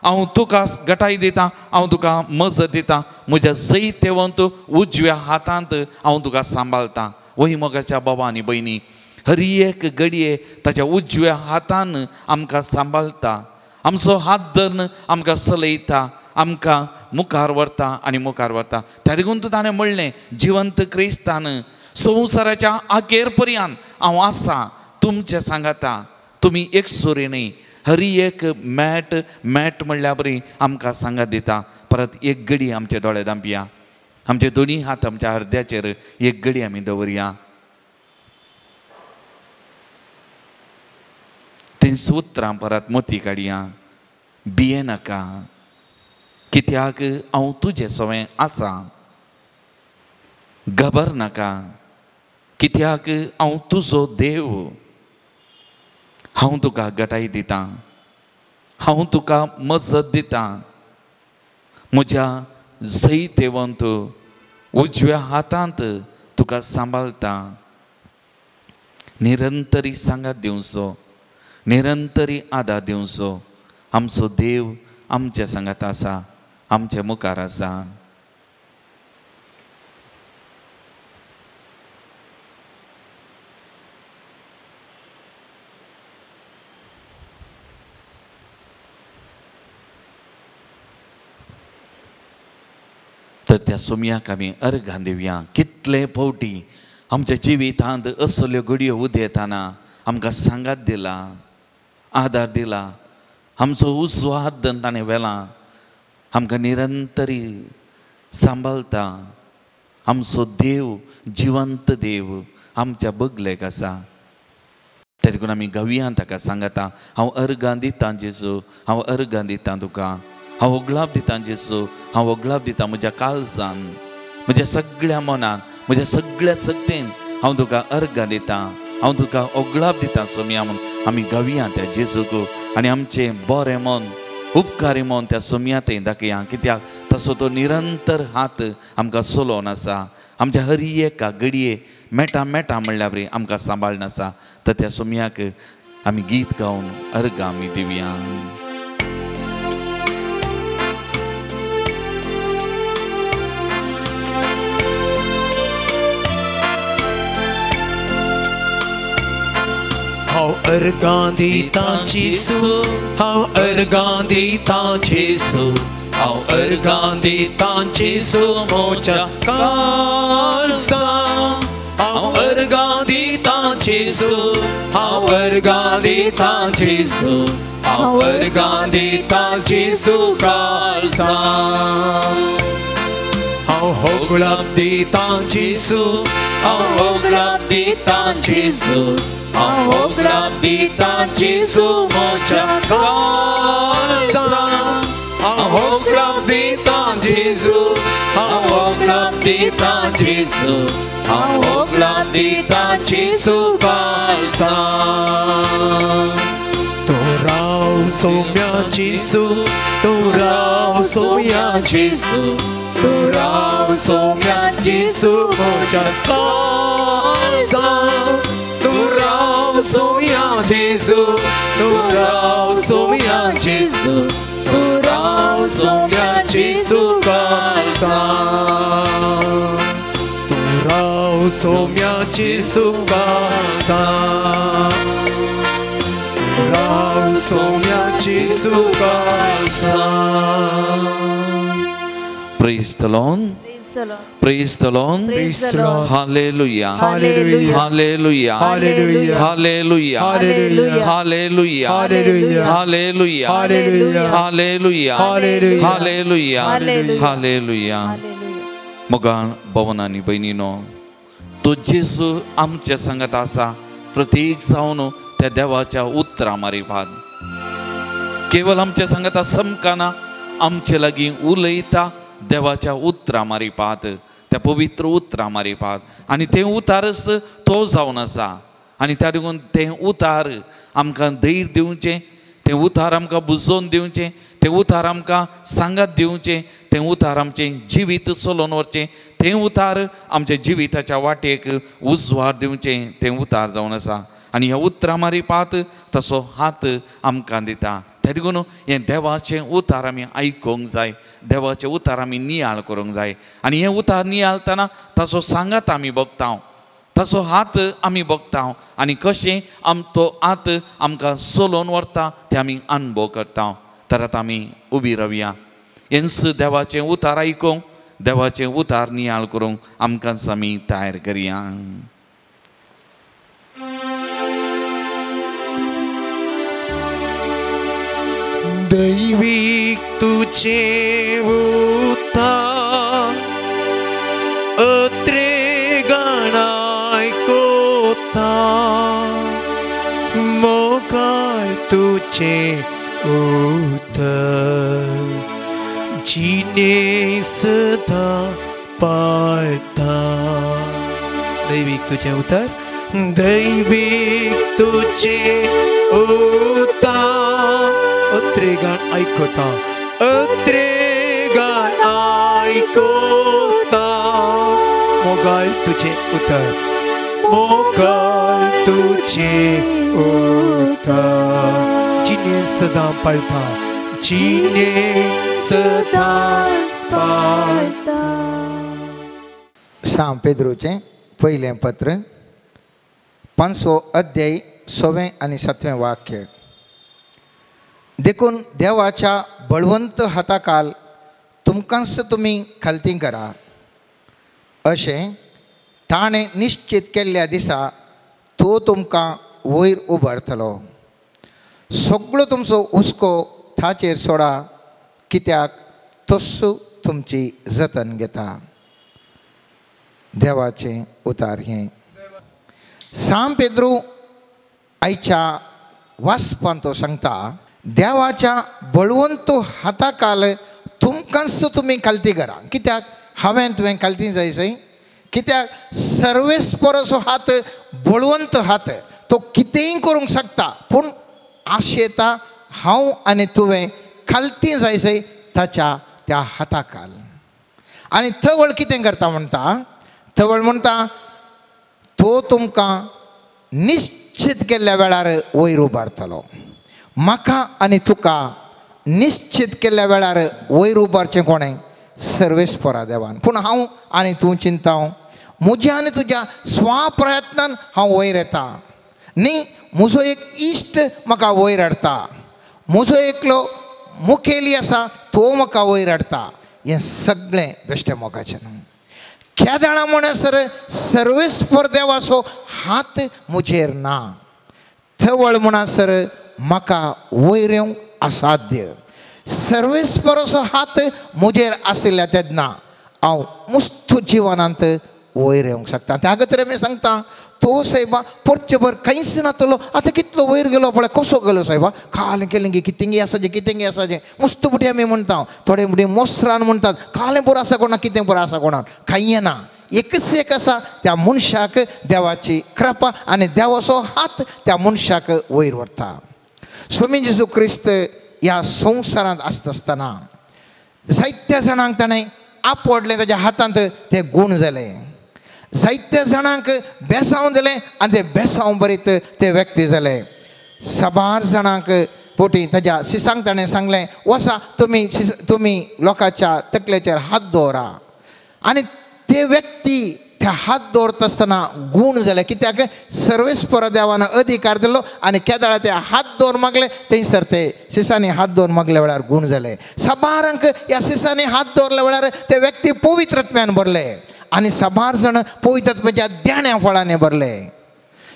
हांव तुका गटाय दितां, हांव तुका मजत दितां, म्हज्या जैतेवंत उजव्या हातांत हांव तुका सांबाळतां. वही मोगाच्या बाबा आनी भयणी, हर एक घडये ताच्या उजव्या हातान आमकां सांबाळता, आमचो हात धरून आमकां चलयता, आमकां मुखार व्हरता आनी मुखार व्हरता. त्या देखून ताणें म्हणलें जिवंत क्रिस्तान संवसाराच्या अखेर पर्यंत हांव आसा तुमचे सांगाता, तुमी एकसुरी न्हय. हर एक मॅट मॅट म्हणल्या बरी आमकां सांगात दिता. परत एक घडी आमचे दोळे धांपया, आमचे दोनी हात आमच्या हृदयाचेर एक घडी आमी दवरया. तीं उतरां परत मोती काडया, भिये नाका कित्याक हांव तुजे सवें आसा, घबर नाका कित्याक हांव तुजो देव, हांव तुका गटाय दितां, हांव तुका मजत दितां, म्हज्या जैतेवंत उजव्या हातांत तुका सांबाळटा. निरंतरी सांगात दिवचो, निरंतरी आदार दिवचो. आमचो देव आमच्या सांगात आसा, आमच्या मुखार आसा. तर त्या सोम्याक आमी अर्घां दिवया. कितले फावटी आमच्या जिवितांत असल्यो घडयो उदेताना आमकां सांगात दिला, आदार दिला, आमचो उजवाद ताणें व्हेला, आमकां निरंतरी सांबाळता. आमचो देव जिवंत देव आमच्या बगलेक आसा. तेका लागून आमी गावया ताका सांगता, हांव अर्गां दितां जेजू, हांव अर्गां दितां तुका, हांव ओगळाप दितां जेजू, हांव ओगळाप दितां म्हज्या काळजान, म्हज्या सगळ्या मनान, म्हज्या सगळ्या शक्तेन हांव तुका अर्गां दितां, हांव तुका ओगळाप दितां सोमया म्हूण आमी गावया त्या जेजूक. आनी आमचें बरें मन, उपकारी मन त्या सोमया थंय दाखया, कित्याक तसो तो निरंतर हात आमकां चलोवन आसा. आमच्या हर एका घडये मेटा मेटा म्हणल्यार बरी आमकां सांबाळून आसा. तर त्या सोमयाक आमी गीत गावन अर्गां आमी दिवया. हांव अर्गां दितां जेजू, हांव अर्गां दितां जेजू, हांव अर्गां दितां जेजू म्हज्या काळजान. हांव अर्गां दितां जेजू, हांव अर्गां दितां जेजू, हांव अर्गां दितां जेजू काळजान. हांव होगळाप दितां जेजू, हांव होगळाप दितां जेजू, हांव होगळाप दितां जेजू म्हज्या काळजान. हांव होगळाप दितां जेजू, हांव होगळाप दितां जेजू, हांव होगळाप दितां जेजू काळजान. तूं राव सोम्या जेजू, तूं राव सोम्या जेजू, तूं राव सोम्या जेजू म्हज्या काळजान. तूं राव सोम्या जेजू, तूं राव सोम्या जेजू, तूं राव सोम्या जेजू काळजान. तूं राव सोम्या जेजू काळजान, तूं राव सोम्या जेजू काळजान. Praise the Lord. Praise the Lord. Praise the Lord. Hallelujah. Hallelujah. Hallelujah. Hallelujah. Hallelujah. Hallelujah. Hallelujah. Hallelujah. Hallelujah. Hallelujah. Hallelujah. Hallelujah. Hallelujah. Hallelujah. मोगाळ भवन आनी भयणीनो, तो जेजू आमच्या सांगात आसा प्रत्येक जावन त्या देवाच्या उतरां मारिफात. केवल आमच्या सांगाता समकाना आमचे लागीं उलयता देवाच्या उतरां मारिफात, त्या पवित्र उतरां मारिफात. आनी तें उतारच तो जावन आसा. आनी त्या लागून तें उतार आमकां धैर्य दिवचें, तें उतार आमकां बुजोवन दिवचें, तें उतार आमकां सांगात दिवचें, तें उतार आमचें जिवीत चलोवन व्हरचें, तें उतार आमच्या जिविताच्या वाटेक उजवाड दिवचें, तें उतार जावन आसा. आनी ह्या उतरां मारिफात तसो हात आमकां दिता. तेका लागून हें देवाचें उतार आमी आयकूंक जाय, देवाचें उतार आमी नियाळ करूंक जाय. आनी हें उतार नियाळतना ताचो सांगात आमी बगता, ताचो हात आमी बगता, आनी कशें तो हात आमकां चलोवन व्हरता तें आमी अणभव करता. तर आतां आमी उबी रावया, हेंच देवाचें उतार आयकूंक, देवाचें उतार नियाळ करूंक आमकां आमी तयार करया. दैवीक तुझे उतार अत्रे गाणाय कोता, मोगाळ तुझे उतर जिने सदा पाळता. दैवीक तुझे उतर, दैवीक तुझे उतार अत्रे गाण आयकता, अत्रे गाण आयकता. मोगाळ तुझे उतर, मोगाळ तुझे उतर जिने सदां पाळता, जिने सदां पाळता. सांव पेद्रूचें पयलें पत्र, 5वो अध्याय, 6वें आनी 7वें वाक्य. देखून देवाच्या बळवंत हाताखाल तुमकांच तुमी खालती करा, अशें ताणें निश्चित केल्ल्या दिसा तो तुमकां वयर उबारतलो. सगळो तुमचो हुस्को ताचेर सोडा, कित्याक तस्सो तुमची जतन घेता. देवाचें उतार हें. सांत पेद्रू आयच्या वाचपान तो सांगता, देवाच्या बळवंत हाताकाल तुमकांच तुमी खालती करा. कित्याक हांवें तुवें खालती जाय जाय? कित्याक सर्वेस्पराचो हात बळवंत हात, तो कितेंय करूंक शकता, पूण आशेता हांव आनी तुवें खालती जाय जाय ताच्या त्या हाताकाल. आनी तवळ कितें करता म्हणटा, तवळ म्हणटा तो तुमकां निश्चित केल्ल्या वेळार वयर उबारतलो. म्हाका आनी तुका निश्चित केल्ल्या वेळार वयर उबारचें कोणें? सर्वेस्परा देवान. पूण हांव आनी तूं चिंता, म्हज्या आनी तुज्या स्वप्रयत्नान हांव वयर येता न्ही. म्हजो एक इश्ट म्हाका वयर हाडटा, म्हजो एकलो मुखेली आसा तो म्हाका वयर हाडटा. हें सगळें बेश्टें मोगाचें न्हू. केदाळा म्हणसर सर्वेस्पर देवाचो हात म्हजेर ना, तवळ म्हणसर म्हाका वयर येवंक असाध्य. सर्वेस्पराचो हात म्हजेर आशिल्ल्या तेन्ना हांव मुस्तू जिवनांत वयर येवंक शकता. त्या खातीर आमी सांगता, तो सायबा पोरचेभर कांयच नातलो, आतां कितलो वयर गेलो पळय, कसो गेलो सायबा, कालें केलें गे, कितेंगी आसाचें कितेंगी आसाचें मुस्तू बुटी आमी म्हणटा. थोडे बुटी मोसरान म्हणटात, कालें पुरो आसा कोणाक, कितें पुरो आसा कोणाक, कांय ना. एकच एक आसा, त्या मनशाक देवाची कृपा आनी देवाचो हात त्या मनशाक वयर व्हरता. स्वामी जेजू क्रिस्त ह्या संवसारांत आसता आसतना जायत्या जाणांक ताणें आपडलें, ताच्या हातांत ते गूण जाले. जायत्या जाणांक बेसांव दिलें आनी ते बेसांव बरीत ते व्यक्ती जाले. साबार जाणांक पोटी ताज्या सिसांक ताणें सांगलें, वसा तुमी तुमी लोकांच्या तकलेचेर हात दवरा. आनी ते व्यक्ती त्या हात दवरता आसतना गूण जाले. कित्याक सर्वेस्पर देवान अधिकार दिलो आनी केदाळा ते हात दवर मागले, थंयसर ते सिसांनी हात दवर मागल्या वेळार गूण जाले. साबारांक ह्या सिसांनी हात दवरल्या वेळार ते व्यक्ती पवित्रत्म्यान भरले आनी साबार जाण पवित्रत्म्याच्या देण्या फळांनी भरले.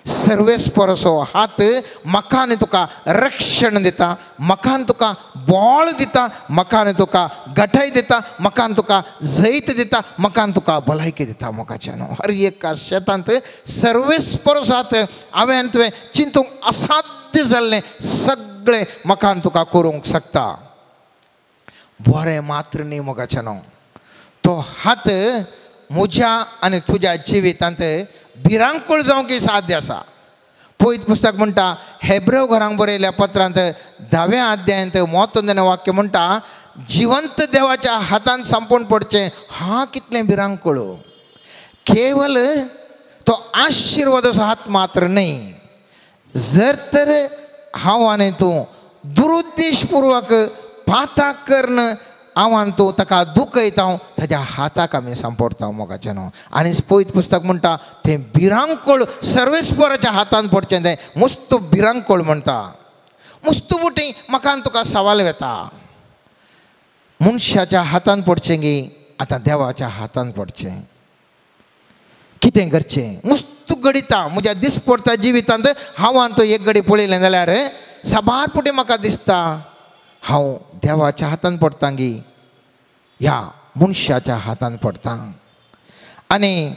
सर्वेस्पराचो हात म्हाका आनी तुका रक्षण दिता, म्हाका आनी तुका बळ दिता, म्हाका आनी तुका गठाय दिता, म्हाका आनी तुका जैत दिता, म्हाका आनी तुका भलायकी दिता. मोगाचें न्हू हर एका शेतांत सर्वेस्पराचो हात हांवें आनी तुवें चिंतूंक असाध्य जाल्लें सगळें म्हाका आनी तुका करूंक शकता. बरें मात्र न्ही मोगाचें न्हू, तो हात म्हज्या आनी तुज्या जिवितांत भिरांकूळ जावंक साध्य आसा. पवित्र पुस्तक म्हणटा, हेब्रेव घरांक बरयल्या पत्रांत 10व्या अध्यायांत म्हत्वाचें वाक्य म्हणटा, जिवंत देवाच्या हातान सांपून पडचें हा कितलें भिरांकूळ. केवल तो आशिर्वादाचो हात मात्र न्ही, जर तर हांव आनी तूं दुरुद्देशपूर्वक पाताक करून हांव आनी तूं ताका दुखयता, ताज्या हाताक आमी सांपडटा मोगाचें न्हू. आनी पवित्र पुस्तक म्हणटा तें भिरांकूळ सर्वेस्पराच्या हातान पडचें, तें मुस्त भिरांकूळ म्हणटा. मुस्त बुटी म्हाका आनी तुका सवाल येता, मनशाच्या हातान पडचें गी आतां देवाच्या हातान पडचें, कितें करचें? मुस्त घडिता म्हज्या दिसपडटा जिवितांत हांव आनी तूं एक घडी पळयलें जाल्यार साबार पुटी म्हाका दिसता हांव देवाच्या हातान पडटा गी ह्या मनशाच्या हातान पडटा. आनी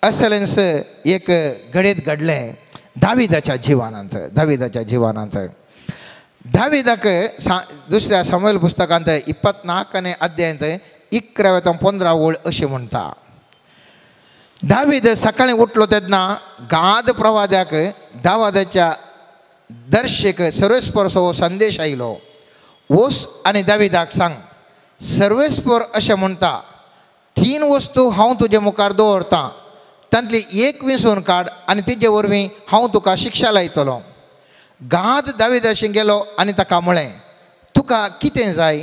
असलेंस एक घडयेत घडलें दाविदाच्या जिवनांत. दाविदाच्या जिवनांत दाविदाक दुसऱ्या सामुएल पुस्तकांत 24 अध्यायांत 11 ते 15 ओळ अशें म्हणटा, दावीद सकाळीं उठलो तेन्ना गाद प्रवाद्याक दावादाच्या दर्शेक सर्वेस्परचो हो संदेश आयलो, वोस आनी दाविदाक सांग, सर्वेस्पर अशें म्हणटा, 3 वस्तू हांव तुजे मुखार दवरतां, तांतली एक विंचून काड आनी तिजे वरवीं हांव तुका शिक्षा लायतलो. गाद दाविदाशी गेलो आनी ताका म्हळें, तुका कितें जाय?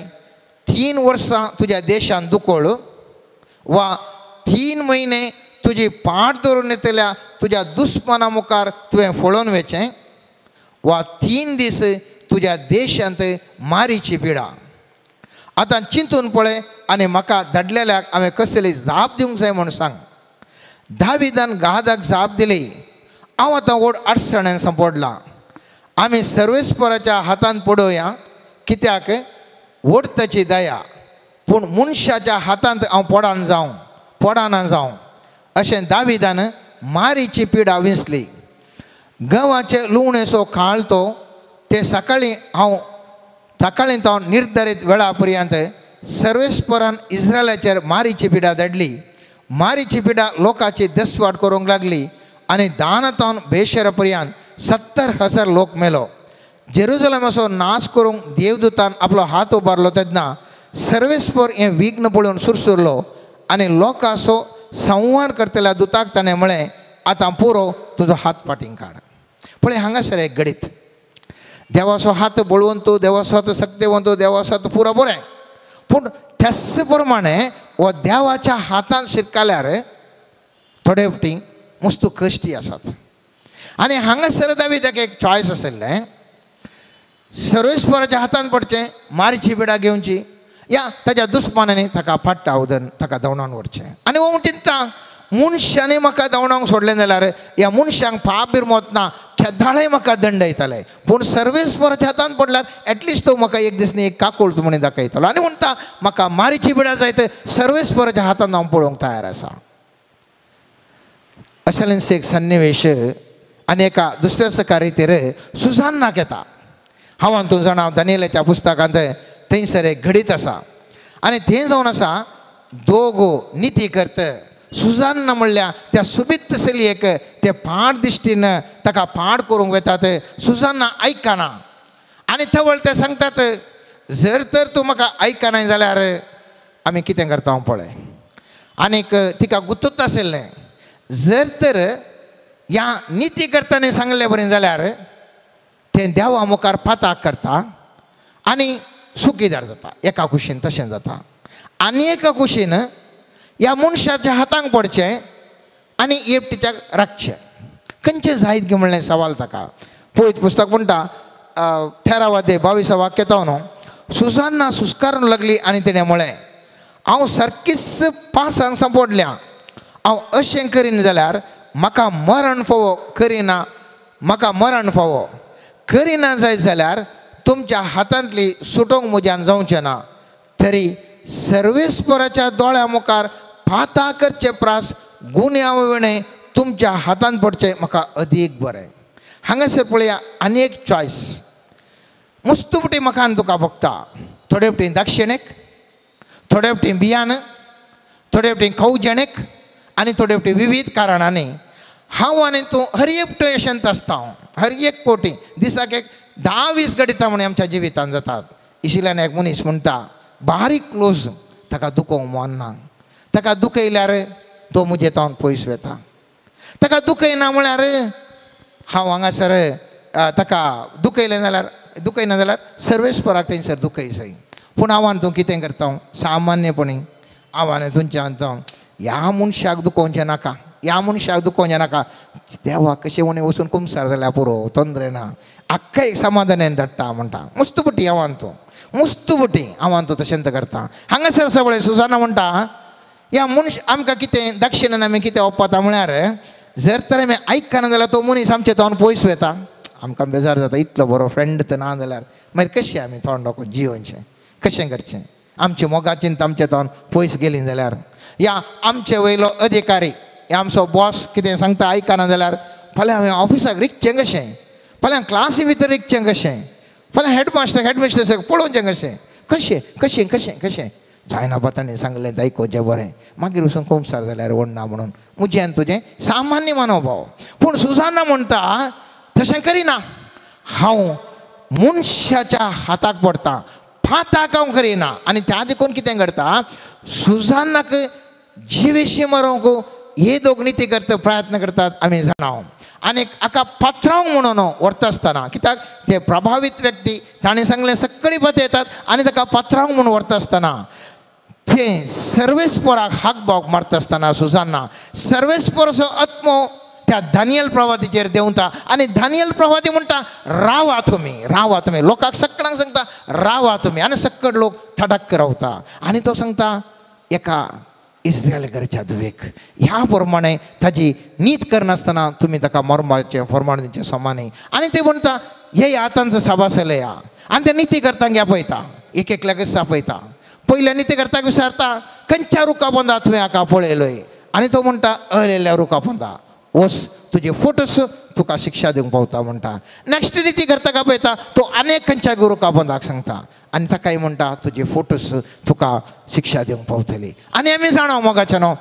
3 वर्सां तुज्या देशान दुकळ वा 3 म्हयने तुजी पाट धरून येतल्या तुज्या दुस्माना मुखार तुवें फळोवन वचें वा 3 दीस तुज्या देशांत मारीची पिडा. आतां चिंतून पळय आनी म्हाका धाडलेल्याक हांवें कसली जाप दिवंक जाय म्हूण सांग. दाविदान गादाक जाप दिली, हांव आतां व्हड अडचणेन सांपडलां आमी सर्वेस्पराच्या हातान पडोवया कित्याक व्हड ताची दया पूण मनशाच्या हातांत हांव पडान जावं पडाना जावं अशें दाविदान मारीची पिडा विंचली. गंवाचे लुवणेचो काळ तो ते सकाळीं हांव सकाळीं तो निर्धारीत वेळा पर्यंत सर्वेस्परान इस्रायलाचेर मारीची पिडा धाडली. मारीची पिडा लोकांची दसवाट करूंक लागली आनी दानातावन बेशरा पर्यंत 70,000 लोक मेलो. जेरुजलमाचो नाश करूंक देवदूतान आपलो हात उबारलो तेन्ना सर्वेस्पर हें विघ्न पळोवन सुरसुरलो आनी लोकांचो संवार करतल्या दुताक ताणें म्हळें आतां पुरो तुजो हात फाटीं काड. पळय हांगासर एक घडीत देवाचो हात बळवंत देवाचो हात सक्तेवंत देवाचो हात पुरो बरें पूण त्याच प्रमाणे हो देवाच्या हातान शिरकाल्यार थोडे फावटी मस्त कश्टी आसात. आनी हांगासर दाविदाक एक चॉयस आशिल्लें सर्वेस्पराच्या हातान पडचें मारीची बिडा घेवची या ताच्या दुस्मानांनी ताका फाट्टा उदन ताका धांवडावन व्हरचें. आनी हो चिंता मनशांनी म्हाका धांवडावंक सोडलें जाल्यार ह्या मनशांक पाप बिरमत ना केदाळय म्हाका दंड येताले पूण सर्वेस्पराच्या हातान पडल्यार एटलिस्ट तो म्हाका एक दीस न्ही एक काकूळत म्हणून दाखयतलो. आनी म्हणटा म्हाका मारीची बिडा जायत सर्वेस्पराच्या हातान हांव पळोवंक तयार आसा. असलेंच एक सन्निवेश आनी एका दुसऱ्या सकारीतेर सुजान्नाक येता. हांव हातूंत जाणा दानियेलाच्या पुस्तकांत थंयसर एक घडीत आसा आनी थंय जावन आसा दोगो निती करत सुजान्ना म्हणल्यार त्या सुबीत चलयेक ते पाड दिश्टीन ताका पाड करूंक वतात. सुजान्ना आयकना आनी थवळ ते सांगतात जर तर तूं म्हाका आयकना जाल्यार आमी कितें करता हांव पळय. आनीक तिका गुत्तूच आशिल्लें जर तर ह्या निती करतना सांगले बरें जाल्यार तें देवा मुखार पाताक करता आनी सुखीदार जाता. एका कुशीन तशें जाता आनी एका कुशीन ह्या मनशाच्या हातांक पडचें आनी एकटीच्याक राखचें. खंयचें जायत गे म्हणलें सवाल ताका. पळयत पुस्तक म्हणटा थेरावादे 22 वाक्य न्हू सुजान्ना सुस्कारून लागली आनी तिणें म्हळें हांव सारकीच पांचांक सांपडल्या हांव अशें करीन जाल्यार म्हाका मरण फावो करिना म्हाका मरण फावो करिना जायत जाल्यार तुमच्या हातांतली सुटोवंक म्हज्यान जावचें ना तरी सर्वेस्पराच्या दोळ्या मुखार पाता करचे प्रास गुन्यांव विणें तुमच्या हातांत पडचें म्हाका अदीक बरें. हांगासर पळया आनी एक चॉयस मस्त फावटी म्हाका आनी तुका भोगता थोडे फावटी दक्षिणेक थोडे फावटी बियान थोडे फावटी खवजेणेक आनी थोडे फावटी विविध कारणांनी हांव आनी तूं हर एक अशेंत आसता. हांव हर एक फावटी दिसाक एक 10-20 घडिता म्हण आमच्या जिवितान जातात. इशिल्यान एक मनीस म्हणटा बारीक क्लोज ताका दुखोवंक मन ना ताका दुखयल्यार तो म्हजे तावन पयस वता ताका दुखयना म्हळ्यार हांव हांगासर ताका दुखयलें जाल्यार दुखयना जाल्यार सर्वेस्पराक थंयसर दुखय जाय. पूण हांव आनी तूं कितें करता सामान्यपणी हांव आनी तुमच्या आनी ह्या मनशाक दुखोवचें नाका ह्या मनशाक दुखोवचें नाका देवा कशें उणें वचून कुमसार जाल्यार पुरो तोंदरे ना आख्खा एक समाधानान धाडटा म्हणटा मस्त पटी हांव आनी तूं मस्त पटी हांव आनी तूं तशेंच करता. हांगासर सगळें सुजाना म्हणटा ह्या मनश आमकां कितें दक्षिणान आमी कितें ओपता म्हळ्यार जर तर आमी आयकना जाल्यार तो मनीस आमचे तोंड पयस वता आमकां बेजार जाता इतलो बरो फ्रेंड तर ना जाल्यार मागीर कशें आमी तोंड जियोवचें कशें करचें आमचे मोगा चिंता आमचे तोंड पयस गेली जाल्यार या आमचे वयलो अधिकारी या आमचो बॉस कितें सांगता आयकना जाल्यार फाल्यां हांवें ऑफिसाक रिगचें कशें फाल्यां क्लासी भितर रिगचें कशें फाल्यां हेडमास्टर हेडमिस्ट्रेसाक पळोवचें कशें कशें कशें कशें कशें जायना ताणें सांगलें आयकोवचें बरें मागीर वचून कुमसार जाल्यार व्हडना म्हणून म्हजें आनी तुजें सामान्य मनोभाव. पूण सुजाना म्हणटा तशें करिना हांव मनशाच्या हाताक पडटा फाताक हांव करिना. आनी त्या देखून कितें करता सुजानाक जिवेशी मरोवंक हे दोग निती करता प्रयत्न करतात आमी जाणा. आनी हाका पात्रांव म्हणून व्हरता आसतना कित्याक ते प्रभावीत व्यक्ती ताणें सांगलें सगळीं पत येतात आनी ताका पात्रांव म्हणून व्हरता आसतना ते सर्वेस्पराक हाक बावक मारता आसतना सुजाना सर्वेस्पराचो आत्मो त्या दानियल प्रवातीचेर देंवता आनी दानियल प्रवाती म्हणटा रावा तुमी रावा तुमी लोकांक सगळ्यांक सांगता रावा तुमी आनी सगळे लोक थडक्क रावता. आनी तो सांगता एका इस्रायल घरच्या धुवेक ह्या प्रमाणे ताजी नीत करनासतना तुमी ताका मरमाचें फरमाण दिवचें समा न्ही. आनी ते म्हणटा हे आतांचो साबासले या आनी ते निती करतांक आपयता एक एकल्याकच आपयता. पयल्या निती करताक विचारता खंयच्या रुखा पोंदा तुवें हाका पळयलोय आनी तो म्हणटा अळेल्या रुखा पोंदा वस तुजे फोटोस तुका शिक्षा दिवंक पावता म्हणटा. नॅक्स्ट निती करताक आपयता तो आनी खंयच्या रुखा पोंदाक सांगता आनी ताकाय म्हणटा तुजे फोटोस तुका शिक्षा दिवंक पावतली. आनी आमी जाणा मोगाच्या न्हू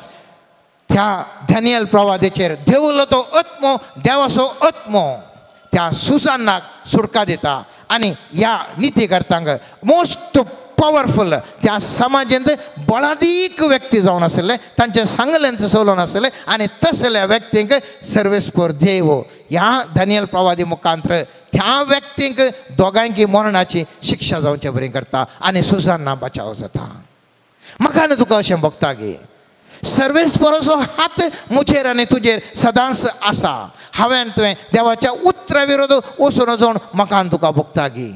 त्या डॅनियल प्रवादेचेर देवलो तो आत्मो देवाचो आत्मो त्या सुसानाक सुटका दिता आनी ह्या निती करतांक मोस्ट पावरफुल त्या समाजेंत बळादीक व्यक्ती जावन आसले तांचें सांगलें चलोवन आसलें आनी तसल्या व्यक्तींक सर्वेस्पर देव ह्या डॅनियल प्रवादी मुखांतर त्या व्यक्तींक दोगांयकी मरणाची शिक्षा जावचे बरी करता आनी सुजाना बचाव जाता. म्हाका आनी तुका अशें भोगता की सर्वेस्पराचो हात मुजेर आनी तुजेर सदांच आसा. हांवें तुवें देवाच्या उतरा विरोध वचून वचून म्हाका आनी तुका भोगता की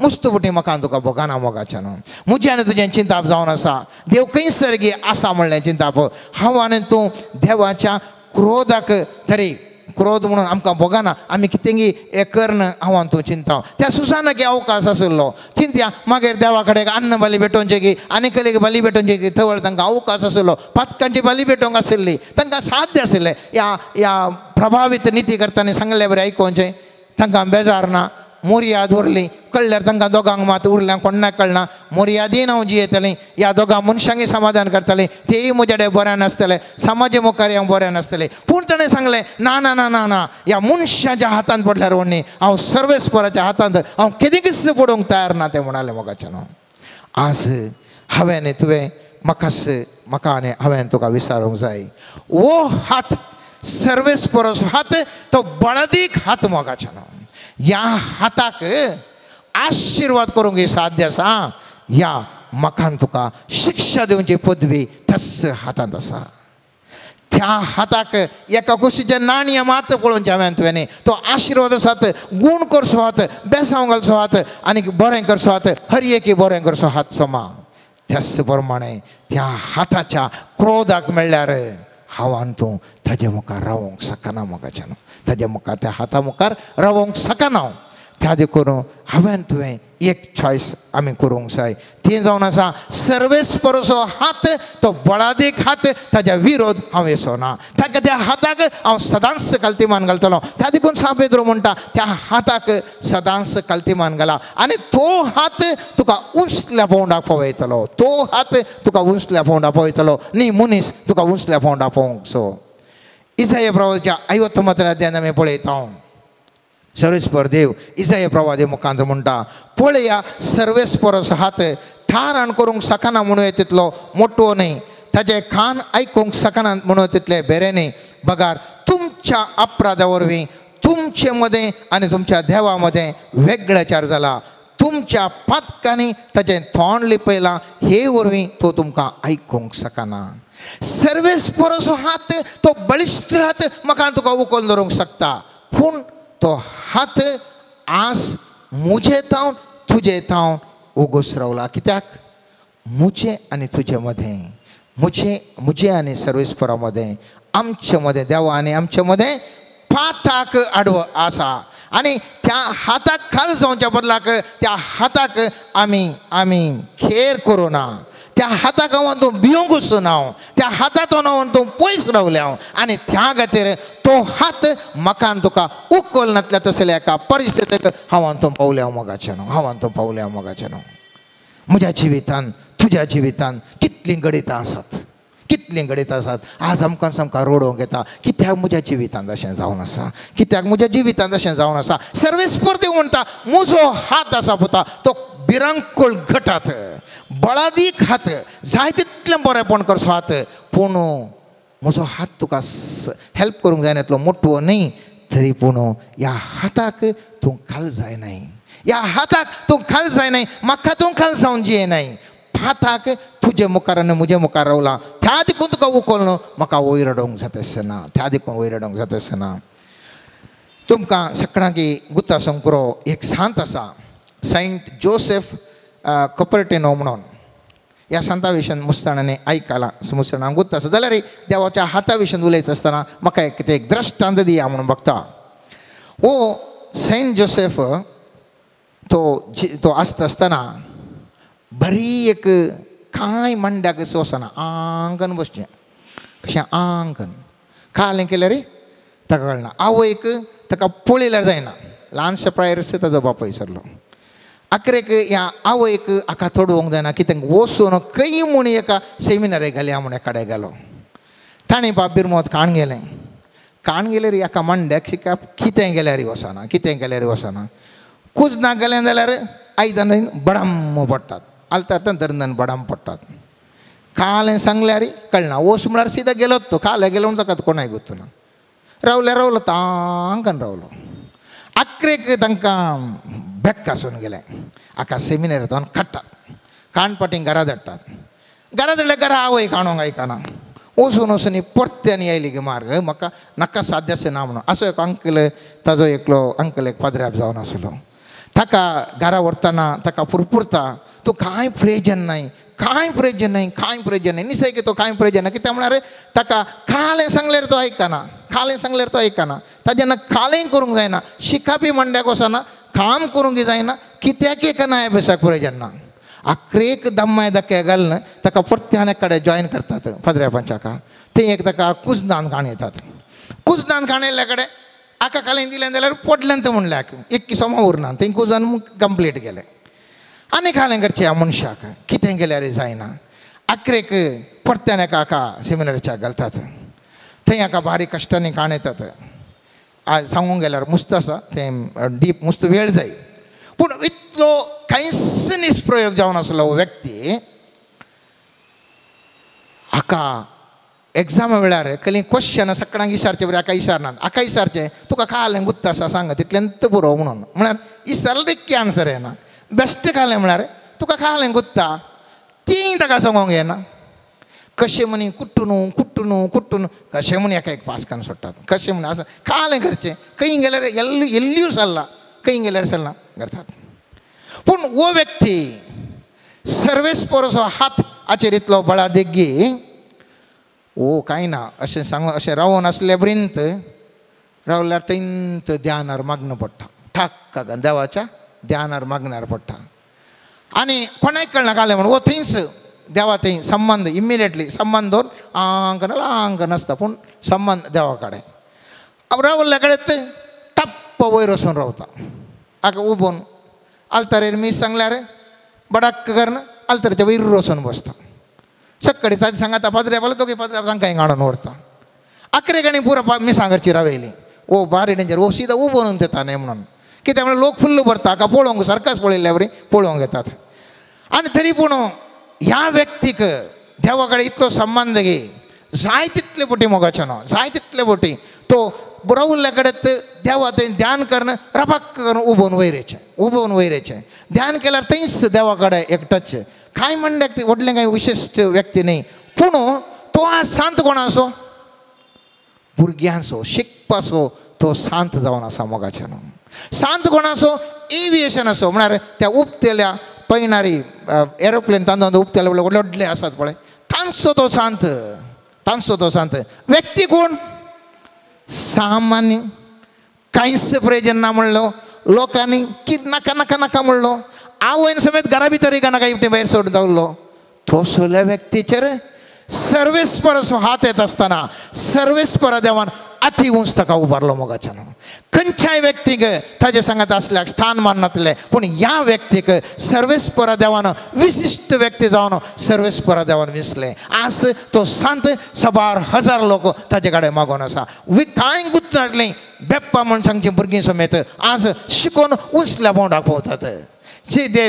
मुस्त फुटी म्हाका तुका भोगाना मोगाच्या न्हू. म्हजें आनी तुजें चिंताप जावन आसा देव खंयसर गी आसा म्हणलें चिंताप. हांव आनी तूं देवाच्या क्रोधाक तरी क्रोध म्हणून आमकां भोगाना आमी कितेंगी हें कर्ण हांव आनी तूं चिंता. त्या सुसानाक अवकाश आशिल्लो चिंत्या मागीर देवा कडेन अन्न बली भेटोवचें की आनी कडेक बली भेटोवचें की थवळ तांकां अवकाश आशिल्लो पातकांची बली भेटोवंक आशिल्ली तांकां साध्य आशिल्लें. ह्या ह्या प्रभावीत निती करताना सांगले बरें आयकोवचें तांकां बेजार ना मोरयाद उरली कळ्ळ्यार तांकां दोगांक मात उरल्या कोणाक कळना मोरयादीन हांव जियेतलें ह्या दोगां मनशांकय समाधान करतलें तेय म्हज्या कडेन बरें नासतलें समाजे मुखार हांव बरें नासतलें. पूण ताणें सांगलें ना ना ना ना ना ह्या मनशाच्या हातांत पडल्यार व्हडली हांव सर्वेस्पराच्या हातांत हांव केदीकच पडूंक तयार ना तें म्हणालें मोगाच्यान. आज हांवें आनी तुवें म्हाकाच म्हाका आनी हांवें तुका विचारूंक जाय वो हात सर्वेस्पराचो हात तो बळादीक हात मोगाच्यान. ह्या हाताक आशिर्वाद करूंक साध्य आसा ह्या म्हाकान तुका शिक्षा दिवची पदवी त्याच हातांत आसा. त्या हाताक एका कुशीचें नाणय मात्र पळोवचें हांवें तुवें तो आशिर्वाद आसात गूण करचो हात बेसांव घालचो हात आनी बरें करचो हात हर एकी बरें करचो हात समा. त्याच प्रमाणे त्या हाताच्या क्रोधाक मेळ्ळ्यार हांव आनी तूं ताजे मुखार रावोंक शकना मोगाच्यान ताज्या मुखार त्या हाता मुखार रावोंक शकना. त्या देखून हांवें तुवें एक चॉयस आमी करूंक जाय ती जावन आसा सर्वेस्पराचो हात तो बळादीक हात ताज्या विरोध हांव येसो ना ताका त्या हाताक हांव सदांच कल्तीमान घालतलो. त्या देखून सांव पेद्रो म्हणटा त्या हाताक सदांच कल्तीमान घाला आनी तो हात तुका उंचल्या पोंडाक पावयतलो तो हात तुका उंचल्या पोंडाक पावयतलो न्ही मनीस तुका उंचल्या पोंडाक पावोवंक सो. इसाया प्रवादाच्या 59 अध्यायान आमी पळयता सर्वेस्पर देव इसाया प्रवादी मुखांत म्हणटा पळया सर्वेस्पराचो हात थाराण करूंक शकना म्हणूं येता तितलो मोटो न्हय ताजे कान आयकूंक शकना म्हणूं तितले बेरे न्हय बगार तुमच्या अपराधा वरवीं तुमचे मदें आनी तुमच्या देवा मदें वेगळेचार जाला तुमच्या पातकांनी ताजें तोंड लिपयलां हे वरवीं तो तुमकां आयकूंक शकना. सर्वेस्पराचो हात तो बळिश्ट हात म्हाका तुका उखल धरूंक शकता पूण तो हात आज म्हजे तावन तुजे तावन उगोस रावला. कित्याक म्हजे आनी तुजे मदें म्हजे म्हजे आनी सर्वेस्परा मदें आमचे मदें देवा आनी आमचे मदें पाताक आडवो आसा आनी त्या हाताक खाल जावच्या बदलाक त्या हाताक आमी आमी खेर करूं ना त्या हाताक हांव तूं भिवंक वचूं ना हांव त्या हातांतून हांव तूं पयस रावलें हांव आनी त्या खातीर तो हात म्हाका तुका उखल नातल्या तसल्या एका परिस्थितीक हांव तूं पावलें हांव मोगाचें न्हू हांव तूं पावलें हांव मोगाचें न्हू. म्हज्या जिवितान तुज्या जिवितान कितलीं गणितां आसात कितलीं गणितां आसात. आज आमकां सामकां रडोवंक येता कित्याक म्हज्या जिवितांत अशें जावन आसा कित्याक म्हज्या जिवितांत अशें जावन आसा. सर्वेस्पर देव म्हणटा म्हजो हात आसा पुता तो भिरांकूळ घट हात बळादीक हात जाय तितलें बरेंपण करचो हात पूण म्हजो हात तुका हेल्प करूंक जायना इतलो मोटो न्हय तरी पूण ह्या हाताक तूं खाल जायनाय ह्या हाताक तूं खाल जायनाय म्हाका तूं खाल जावन जियेनाय हाताक तुजे मुखार आनी म्हजे मुखार रावला त्या देखून तुका उखल न्हू म्हाका वयर रडोवंक जाता आसतना त्या देखून वयर रडोवंक जाता आसतना. तुमकां सगळ्यांकी गुता संकरो एक सांत आसा सेंट जोसेफ कपर्टिनो म्हणून. ह्या सांता विशयान मुस्ताणांनी आयकलां मुस्ताणांक गुत्त आसा जाल्यार देवाच्या हाता विशयान उलयता आसतना म्हाका एक ते एक दृश्टांत दिया म्हणून बघता. ओ सेंट जोसेफ तो तो आसता आसतना बरी एक कांय मांड्याक वचना आंगन बसचें कशें आंगन कालें केल्यार ताका कळना आवयक ताका पळयल्यार जायना ल्हानशा प्रायर ताजो बापूय सरलो आखरेक ह्या आवयक हाका तोडोवंक जायना कित्याक वचून खंय म्हूण एका सेमिनारे घालया म्हूण एकाडे गेलो ताणें बाब बिरमोत काण गेलें काण गेल्यार एका मांड्याक शिका कितें गेल्यार वचना कितें गेल्यार वचना कुजना गेलें जाल्यार आयदनां बडाम पडटात आलतार दरदन बडाम पडटात कालें सांगल्यार कळना वोस म्हळ्यार सिदा गेलोत तो कालें गेलो म्हूण ताका कोणाय गुत्त ना रावले रावलो तांकां रावलो आखरेक तांकां बेक्क आसून गेलें हाका सेमिनारांत काडटात काणपाटी घरा धाडटात घरा धाडल्यार घरा आवय काणूंक आयकना वचून वचून परत्यान आयली गे मार्ग म्हाका नाका साध्य अशें ना म्हणून असो एक अंकल ताजो एकलो अंकल एक पाद्र्याब जावन आसलो ताका घरा व्हरतना ताका पुरपुरता तूं कांय प्रयोजन नाय कांय प्रयोजन नाय कांय प्रयोजन नाय निसय तो कांय प्रयोजन ना कित्याक म्हळ्यार ताका कालें सांगल्यार तो आयकना कालें सांगल्यार तो आयकना ताज्यान कालें करूंक जायना शिकापी मांड्याक वचना काम करूंक जायना कित्याक एका अभ्यासाक प्रयोजन ना आखरेक दम्माय धक्के घालून ताका परत्यान कडेन जॉयन करतात पाद्र्यापांच्याका ते एक ताका कुजदान काण येतात कुजदान काण येयल्ल्या कडेन आका कालें दिलें जाल्यार पडलें तें म्हणल्याक एक किसोमा उरना तें कुजान कंप्लीट गेलें आनी कालें करचें ह्या मनशाक कितें केल्यार जायना आखरेक परत्यान एका हाका सेमिनाराच्या घालतात थंय हाका बारीक कश्टांनी काण येतात सांगूंक गेल्यार मुस्त आसा तें डीप मुस्त वेळ जाय पूण इतलो कांयच निष्प्रयोग जावन आसलो हो व्यक्ती हाका एग्जामा वेळार कसलीं क्वेश्चन सगळ्यांक विचारचें बरें हाका विचारनात हाका विचारचें तुका कालें गुत्त आसा सांग तितल्यान पुरो म्हणून म्हळ्यार विचारलें इतकें आन्सर येना बेश्ट कालें म्हळ्यार तुका कालें गुत्ता तीं ताका सांगूंक येना कशें म्हणी कुट्टून कुट्टून कुट्टून कशें म्हूण एका एक पास करून सोडटात कशें म्हण आसा कालें करचें खंय गेल्यार एल्ल्यू चल्लां खंय गेल्यार चल्लां करतात पूण हो व्यक्ती सर्वेस्परचो हात हाचेर इतलो बळा देगी ओ कांय ना अशें सांगून अशें रावून आसले पर्यंत रावल्यार थंयत ध्यानार मागणं पडटा ठाक देवाच्या ध्यानार मागणार पडटा आनी कोणाक कळना कालें म्हणून ओ थंयच देवा थंय संबंद इमिडिएटली संबंद दवर आंक आंक नासता पूण संबंद देवा कडेन रावल्ल्या कडेन टप्प वयर वचून रावता हाका उबोवन आल्तारेर मीस सांगल्यार बडाक्क करून आल्तारेच्या वयर वचून बसता सकाळी ताजे सांगाता पाद्र्या दोगी पाद्र्या तांकां हिंगा हाडून व्हरता आखरे काणी पुरो मिसां करची रावयली ओ बारी डेंजर ओ सिदा उबोवन येता न्हय म्हणून कित्याक म्हळ्यार लोक फुल्ल भरता हाका पळोवंक सारकाच पळयल्ल्या वरी पळोवंक येतात आनी तरी पूण ह्या व्यक्तीक देवा कडेन इतलो संबंद घे जाय तितले बोटी मोगाचो न्हू जाय तितले बोटी तो रावल्ल्या कडेन देवा थंय ध्यान करून रपाक करून उबोवन वयर येचें उबोवन वयर येचें ध्यान केल्यार थंयच देवा कडेन एक टच कांय म्हणल्यार व्हडलें कांय विशिश्ट व्यक्ती न्हय पूण तो आज शांत कोणाचो भुरग्यांचो शिकपाचो तो शांत जावन आसा मोगाचो न्हू शांत कोणाचो एविएशन असो म्हळ्यार त्या उपतेल्या पयणारी एरोप्लेन तांदूळ उपतेले व्हडले व्हडले आसात पळय तांचो तो शांत तांचो तो शांत व्यक्ती कोण सामान्य कांयच प्रयोजन ना म्हणलो लोकांनी की नाका नाका नाका म्हणलो आवयन समेत घरा भितर एका नाका एकटे भायर सोडून दवरलो तसल्या व्यक्तीचेर सर्वेस्पराचो हात येत आसतना सर्वेस्परा देवान अति उंच ताका उबारलो मोगाच्यान खंयच्याय व्यक्तीक ताजे सांगात आसल्याक स्थान मान नासलें पूण ह्या व्यक्तीक सर्वेस्परा देवान विशिश्ट व्यक्ती जावन सर्वेस्परा देवान विसलें आज तो सांत सबार हजार लोक ताजे कडेन मागोवन आसा कांय गुत्त नासलीं बेप्पा म्हूण सांगची भुरगीं समेत आज शिकोवन उंचल्या बोंडाक पावतात जे ते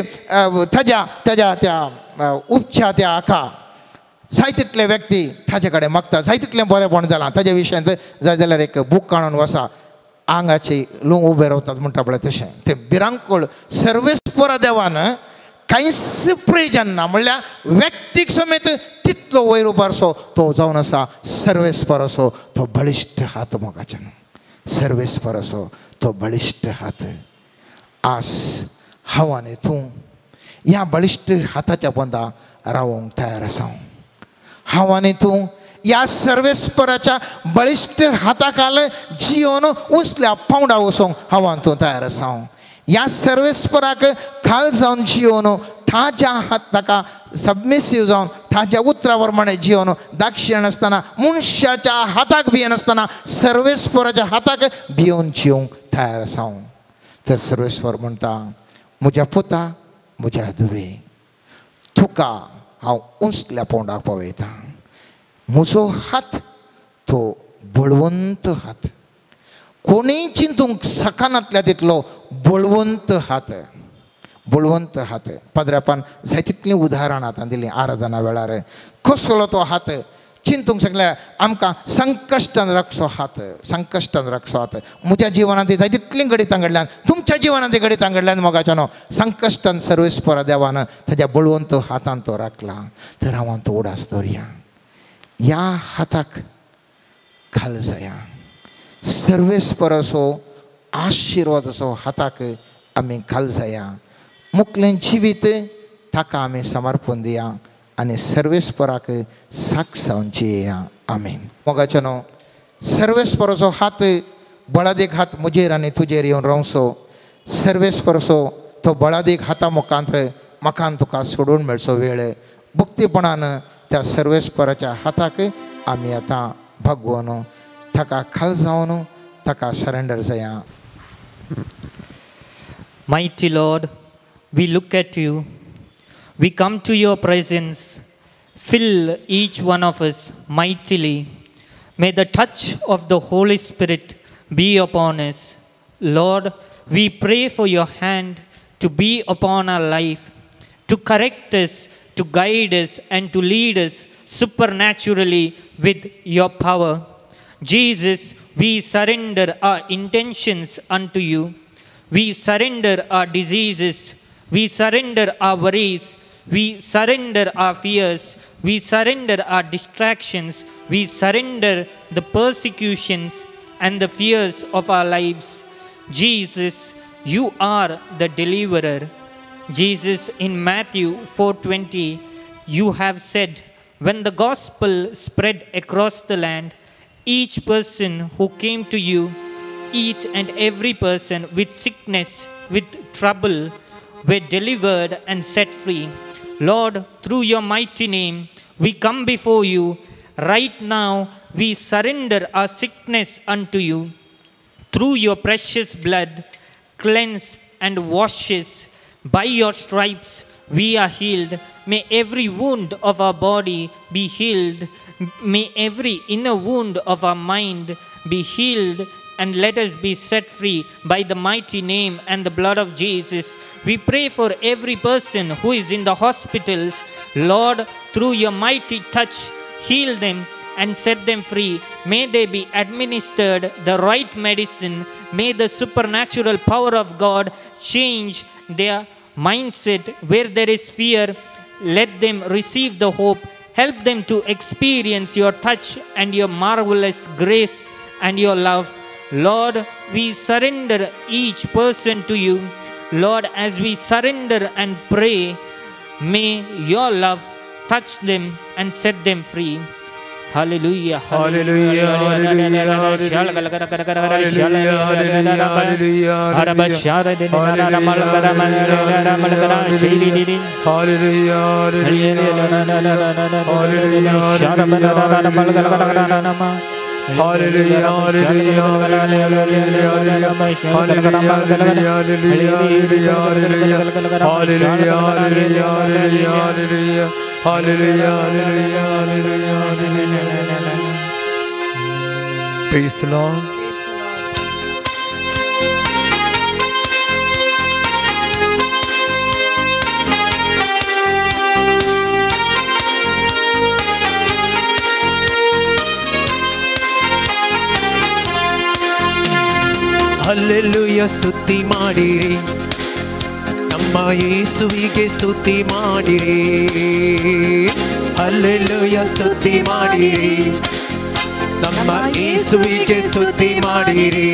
ताज्या ताज्या त्या उपच्या त्या आका जाय तितले व्यक्ती ताजे कडेन मागता जाय तितलें बरेंपण जालां ताज्या विशयांत जाय जाल्यार एक बूक काडून वसा आंगाची लूंग उबे रावतात म्हणटा पळय तशें तें भिरांकूळ सर्वेस्परा देवान कांयच प्रयोजन ना म्हणल्यार व्यक्तीक समेत तितलो वयर उबारसो तो जावन आसा सर्वेस्पराचो तो बळिश्ट हात मोगाच्यान सर्वेस्पराचो तो बळिश्ट हात. आस हांव आनी तूं ह्या बळिश्ट हाताच्या पोंदा रावंक तयार आसा. हांव आनी तूं ह्या सर्वेस्पराच्या बळिश्ट हाताखाल जियोन उंचल्या पावंडा वचूंक हांव आनी तूं तयार आसा. ह्या सर्वेस्पराक खाल जावन जियोन ताज्या हात ताका सबमिसीव जावन ताज्या उतरा प्रमाणे जियोन दाक्षिण नासतना मनशाच्या हाताक भियेनासतना सर्वेस्पराच्या हाताक भियोवन जिवंक तयार आसा. तर सर्वेस्पर म्हणटा म्हज्या पुता म्हज्या धुवे तुका हांव उंचल्या पावंडाक पावयता. म्हजो हात तो बळवंत हात, कोणीय चिंतूंक शकनातल्या तितलो बळवंत हात, बळवंत हात. पाद्र्यापान जाय तितलीं उदाहरणां आतां दिलीं आराधना वेळार. कसलो तो हात चिंतूंक शकल्या आमकां संकश्टान राखचो हात, संकश्टान राखचो हात. म्हज्या जिवनांत जाय तितलीं घडितां घडल्यान, तुमच्या जिवनांत घडितां घडल्यान मोगाच्यानो संकश्टान सर्वेस्परा देवान ताज्या बळवंत हातान तो राखला. तर हांव तो उडास दवरया, ह्या हाताक खाल जाया. सर्वेस्पराचो आशिर्वादाचो हाताक आमी खाल जाया. मुकलें जिवीत ताका आमी समर्पण दिया आनी सर्वेस्पराक साक्ष जावन जियेया. आमेन. मोगाच्यानो सर्वेस्पराचो हात बळादीक हात म्हजेर आनी तुजेर येवन रावचो. सर्वेस्पराचो तो बळादीक हाता मुखांत म्हाका तुका सोडून मेळचो वेळ भक्तीपणान त्या सर्वेस्पराच्या हाताक आमी आतां भगवून ताका खाल जावन ताका सरेंडर जाया. Mighty Lord, we look at you. We come to your presence. Fill each one of us mightily. May the touch of the Holy Spirit be upon us. Lord, we pray for your hand to be upon our life, to correct us, to guide us, and to lead us supernaturally with your power. Jesus, we surrender our intentions unto you. We surrender our diseases. We surrender our worries. We surrender our fears. We surrender our distractions. We surrender the persecutions and the fears of our lives. Jesus, you are the deliverer. Jesus, in Matthew 4:20, you have said, when the gospel spread across the land, each person who came to you, each and every person with sickness, with trouble, were delivered and set free. Lord, through your mighty name, we come before you. Right now, we surrender our sickness unto you. Through your precious blood, cleanse and wash us. By your stripes, we are healed. May every wound of our body be healed. May every inner wound of our mind be healed, and let us be set free by the mighty name and the blood of Jesus. We pray for every person who is in the hospitals. Lord, through your mighty touch, heal them and set them free. May they be administered the right medicine. May the supernatural power of God change their mindset. Where there is fear, let them receive the hope. Help them to experience your touch and your marvelous grace and your love. Lord, we surrender each person to you. Lord, as we surrender and pray, may your love touch them and set them free. Hallelujah. Hallelujah. Hallelujah. Hallelujah. Hallelujah. Praise the Lord. Hallelujah, ಸ್ತುತಿ ಮಾಡಿರಿ, ನಮ್ಮ ಯೇಸುವಿಗೆ ಸ್ತುತಿ ಮಾಡಿರಿ. Hallelujah, ಸ್ತುತಿ ಮಾಡಿರಿ, ನಮ್ಮ ಯೇಸುವಿಗೆ ಸ್ತುತಿ ಮಾಡಿರಿ.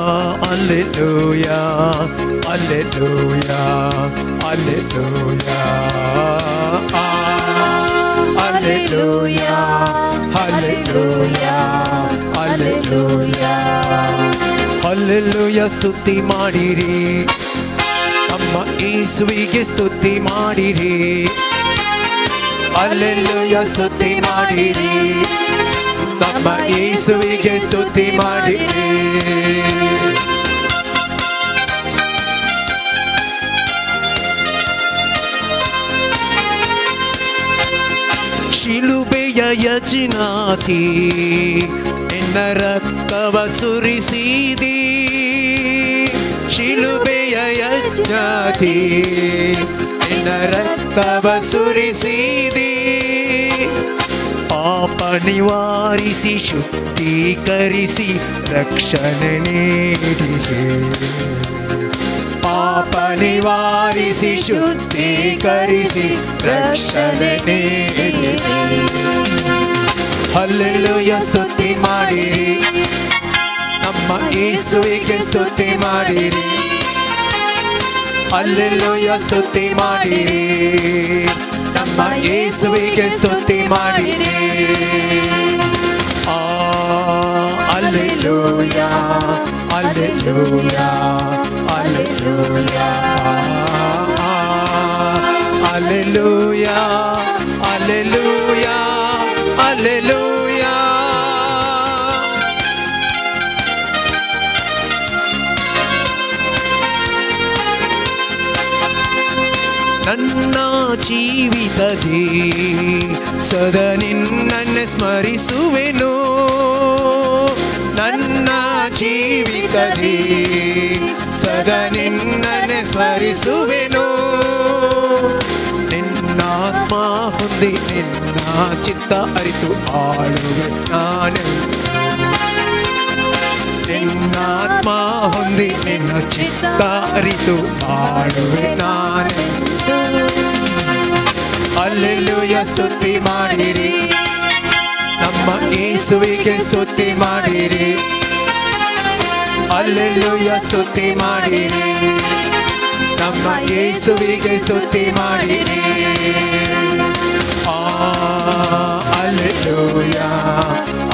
Hallelujah, hallelujah, hallelujah, hallelujah, hallelujah, hallelujah. Hallelujah ಸ್ತುತಿ ಮಾಡಿರಿ, ನಮ್ಮ ಯೇಸುವಿಗೆ ಸ್ತುತಿ ಮಾಡಿರಿ. ಹಲ್ಲೆಲೂಯಾ ಸ್ತುತಿ ಮಾಡಿರಿ, ನಮ್ಮ ಯೇಸುವಿಗೆ ಸ್ತುತಿ ಮಾಡಿರಿ. ಶಿಲುಬೆಯ ಯಜನಾತಿ ನಿನ್ನ ರಕ್ತವ ಸುರಿಸಿದಿ, ಶಿಲುಬೆಯ ಯಜ್ಞಾತಿ ನಿನ್ನ ರಕ್ತವ ಸುರಿಸಿದಿ. ಪಾಪ ನಿವಾರಿಸಿ ಶುದ್ಧೀಕರಿಸಿ ರಕ್ಷಣೆ ನೀಡಿದೆ, ಪಾಪ ನಿವಾರಿಸಿ ಶುದ್ಧೀಕರಿಸಿ ರಕ್ಷಣೆ ನೀಡಿದೆ. ಹಲ್ಲೆಲೂಯಾ ಸ್ತುತಿ ಮಾಡಿರಿ, ನಮ್ಮ ಯೇಸುವಿಗೆ ಸ್ತುತಿ ಮಾಡಿರಿ. ಹಲ್ಲೆಲೂಯಾ ಸ್ತುತಿ ಮಾಡಿರಿ, ನಮ್ಮ ಯೇಸುವಿಗೆ ಸ್ತುತಿ ಮಾಡಿರಿ. Hallelujah, hallelujah, hallelujah, hallelujah, hallelujah, hallelujah. ನನ್ನ ಜೀವಿತದಿ ಸದಾ ನಿನ್ನನ್ನು ಸ್ಮರಿಸುವೆನು, ನನ್ನ ಜೀವಿತದಿ ಸದಾ ನಿನ್ನನ್ನು ಸ್ಮರಿಸುವೆನು. ನಿನ್ನಾತ್ಮ ಹೊಂದಿ ನಿನ್ನ ಚಿತ್ತ ಅರಿತು ಆಳುವೆ ನಾನು, ನಿನ್ನಾತ್ಮ ಹೊಂದಿ ನಿನ್ನ ಚಿತ್ತ ಅರಿತು ಆಳುವೆ ನಾನು. ಹಲ್ಲೆಲೂಯಾ ಸ್ತುತಿ ಮಾಡಿರಿ, ನಮ್ಮ ಯೇಸುವಿಗೆ ಸ್ತುತಿ ಮಾಡಿರಿ. ಹಲ್ಲೆಲೂಯಾ ಸ್ತುತಿ ಮಾಡಿರಿ, ನಮ್ಮ ಯೇಸುವಿಗೆ ಸ್ತುತಿ ಮಾಡಿರಿ. Hallelujah,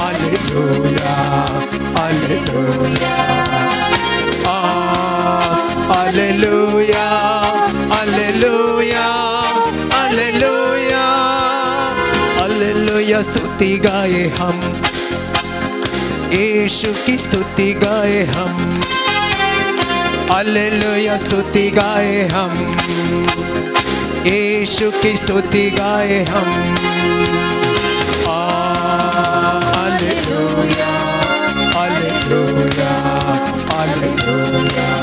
hallelujah, hallelujah, hallelujah, hallelujah, hallelujah. Hallelujah स्तुति गाए हम, यीशु की स्तुति गाए हम. हालेलुया स्तुति गाए हम, यीशु की स्तुति गाए हम. Hallelujah, hallelujah, hallelujah,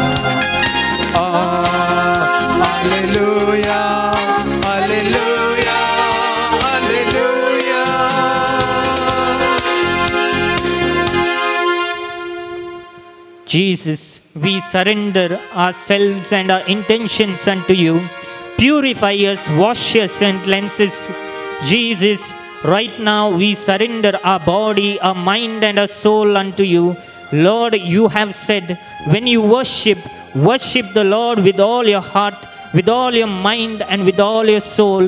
hallelujah, hallelujah, hallelujah. Jesus, we surrender ourselves and our intentions unto you. Purify us, wash us and cleanse us. Jesus, right now we surrender our body, our mind and our soul unto you. Lord, you have said, when you worship, worship the Lord with all your heart, with all your mind and with all your soul.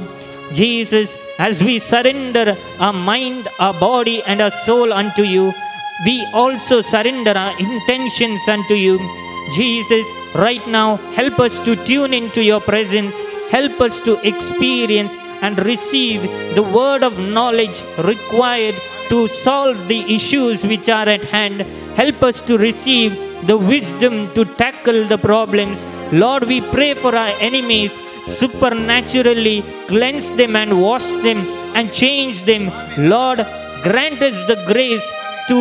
Jesus, as we surrender our mind, our body and our soul unto you, we also surrender our intentions unto you. Jesus, right now, help us to tune into your presence. Help us to experience and receive the word of knowledge required to solve the issues which are at hand. Help us to receive the wisdom to tackle the problems. Lord, we pray for our enemies. Supernaturally cleanse them and wash them and change them. Lord, grant us the grace to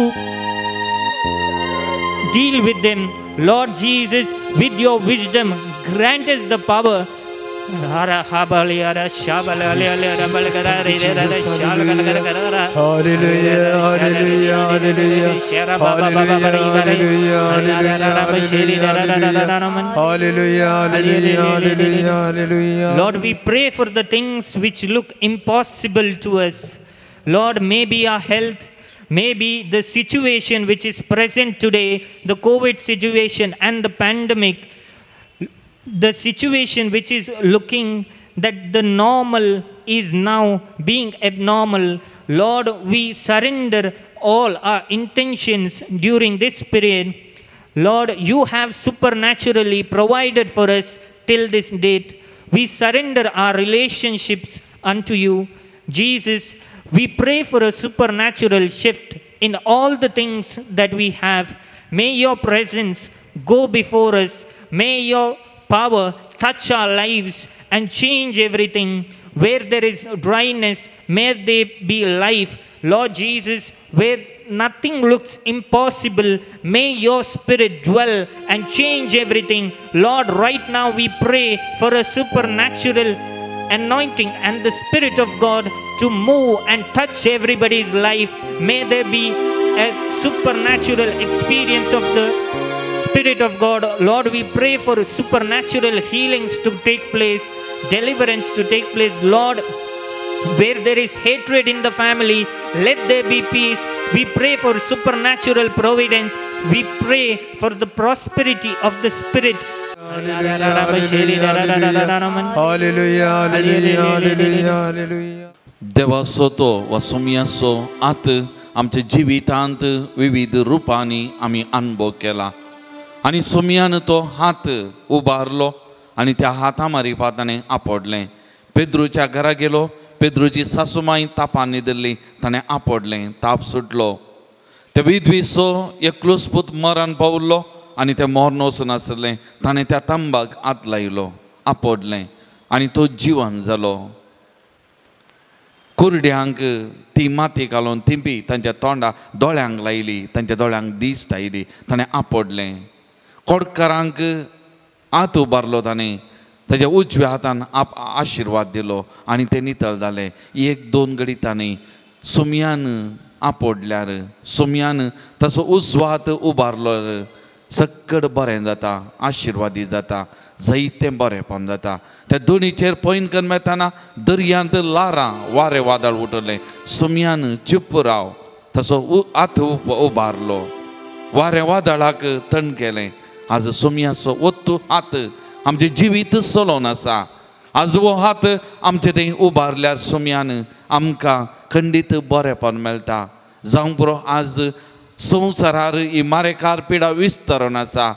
deal with them. Lord Jesus, with your wisdom, grant us the power. Hallelujah, hallelujah, hallelujah, hallelujah, hallelujah, hallelujah, hallelujah. Lord, we pray for the things which look impossible to us. Lord, maybe our health, Maybe the situation which is present today, the COVID situation and the pandemic, the situation which is looking that the normal is now being abnormal. Lord, we surrender all our intentions during this period. Lord, you have supernaturally provided for us till this date. We surrender our relationships unto you. Jesus, we pray for a supernatural shift in all the things that we have. May your presence go before us. May your power touch our lives and change everything. Where there is dryness, may there be life. Lord Jesus, where nothing looks impossible, may your spirit dwell and change everything. Lord, right now we pray for a supernatural anointing and the Spirit of God to move and touch everybody's life. May there be a supernatural experience of the Spirit of God. Lord, we pray for supernatural healings to take place, deliverance to take place. Lord, where there is hatred in the family, let there be peace. We pray for supernatural providence. We pray for the prosperity of the Spirit. Hallelujah, hallelujah, hallelujah, hallelujah. देवाचो तो वा सोमयाचो आत आमच्या जिवितांत विविध रुपांनी आमी अनुभव केला आनी सोमयान तो हात उबारलो आनी त्या हाता मारिपा ताणें आपडलें. पेद्रूच्या घरा गेलो, पेद्रूची सासूमाई तापान न्हिदली, ताणें आपडलें, ताप सुटलो. ते विधवीचो एकलोच पूत मरण पावल्लो आनी तें मरण वचून आसलें, ताणें त्या तांबाक हात लायलो, आपडलें आनी तो जिवन जालो. कुरड्यांक ती माती घालून थिंपी तांच्या तोंडा दोळ्यांक लायली, तांच्या दोळ्यांक दिश्ट आयली, ताणें आपडलें. कोडकारांक हात उबारलो, ताणें ताच्या उजव्या हातान आशिर्वाद दिलो आनी ते नितळ जाले. एक दोन घडी ताणें सोमयान आपडल्यार, सोमयान ताचो उजवो हात उबारलो, सक्कड बरें जाता, आशिर्वादी जाता, जायतें बरेंपण जाता. त्या दोनीचेर पॉयंट करून येताना दर्यांत ल्हारां वारें वादळ उठलें, सोमयान चुप राव, ताचो हात उबारलो, वारें वादळाक तण केलें. आज सोमयाचो ओत्तू हात आमचें जिवीत चलोवन आसा. आज हो हात आमचे थंय उबारल्यार सोमयान आमकां खंडीत बरेंपण मेळटा. जावंक पुरो आज संवसारार ही मारेकार पिडा विस्तारून आसा.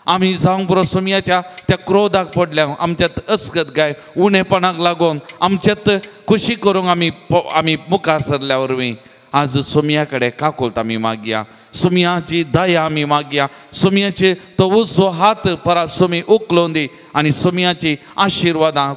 आमी जावंक पुरो सोमयाच्या त्या क्रोधाक पडल्या, आमच्यात अस्कत गाय उणेपणाक लागून आमच्यात खुशी करूंक आमी आमी मुखार सरल्या वरवीं आज सोमया कडेन काकुळट आमी मागया, सोमयाची दया आमी मागया, सोमयाचे तो उजवो हात परत सोमी उखलून दी आनी सोमयाची आशिर्वादां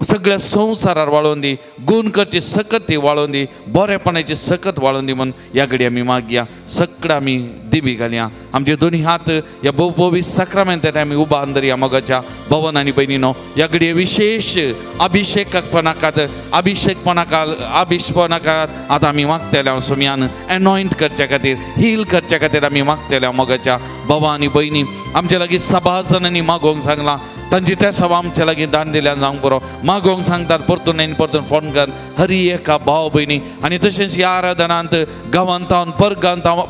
सगळ्या संवसारार वाळोवन दी, गुण करची सकत ती वाळोवन दी, बरेपणाची सकत वाळोवन दी म्हूण ह्या घडी आमी मागया. सगळं आमी दिबी घालया, आमचे दोनी हात ह्या भोवभोवी साक्रामेंतांत आमी उबारून धरया. मोगाच्या भवन आनी भयणीनो, ह्या घडये विशेश अभिशेकपणाकात अभिशेकपणाकात आतां आमी मागतले सोमयान एनॉयंट करच्या खातीर, हील करच्या खातीर आमी मागतले. मोगाच्या भावा आनी भयणी, आमच्या लागीं सभा जाणांनी मागोवंक सांगलां, तांची त्या सभा आमच्या लागीं दान दिल्यान जावंक बरो मागोवंक सांगतात, परतून आनी परतून फोन कर हरी एका भाव भयणी. आनी तशेंच ह्या आराधनांत गांवांत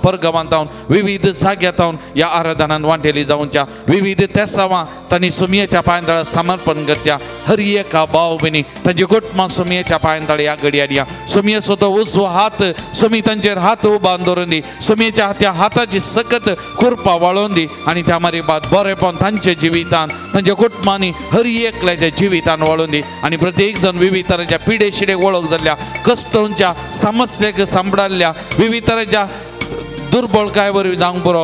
परगांवांत विविध जाग्यांत ह्या आराधनांत वांटेली जावच्या विविध तेसावां तांणी सोमयेच्या पांयतळा समर्पण करच्या. हरी एका भाव भयणी तांची गोटमां सोमयेच्या पांयतळा ह्या घडयार या सोमयेचो तो उजवो हात सोमी तांचेर हात उबारून दवरून दी, सोमयेच्या त्या हाताची सकत कृपा वाळोवन दी आनी त्या मारी बरेपण तांच्या जिवितान तांच्या कुटुंबांनी हरी एकल्याच्या जिवितान वाळोवन दी. आनी प्रत्येक जण विविध तरेच्या पिडे शिडे वळख जाल्ल्या कश्टांच्या समस्येक सांपडाल्ल्या विविध तरेच्या दुर्बळकाय वरवीं जावंक पुरो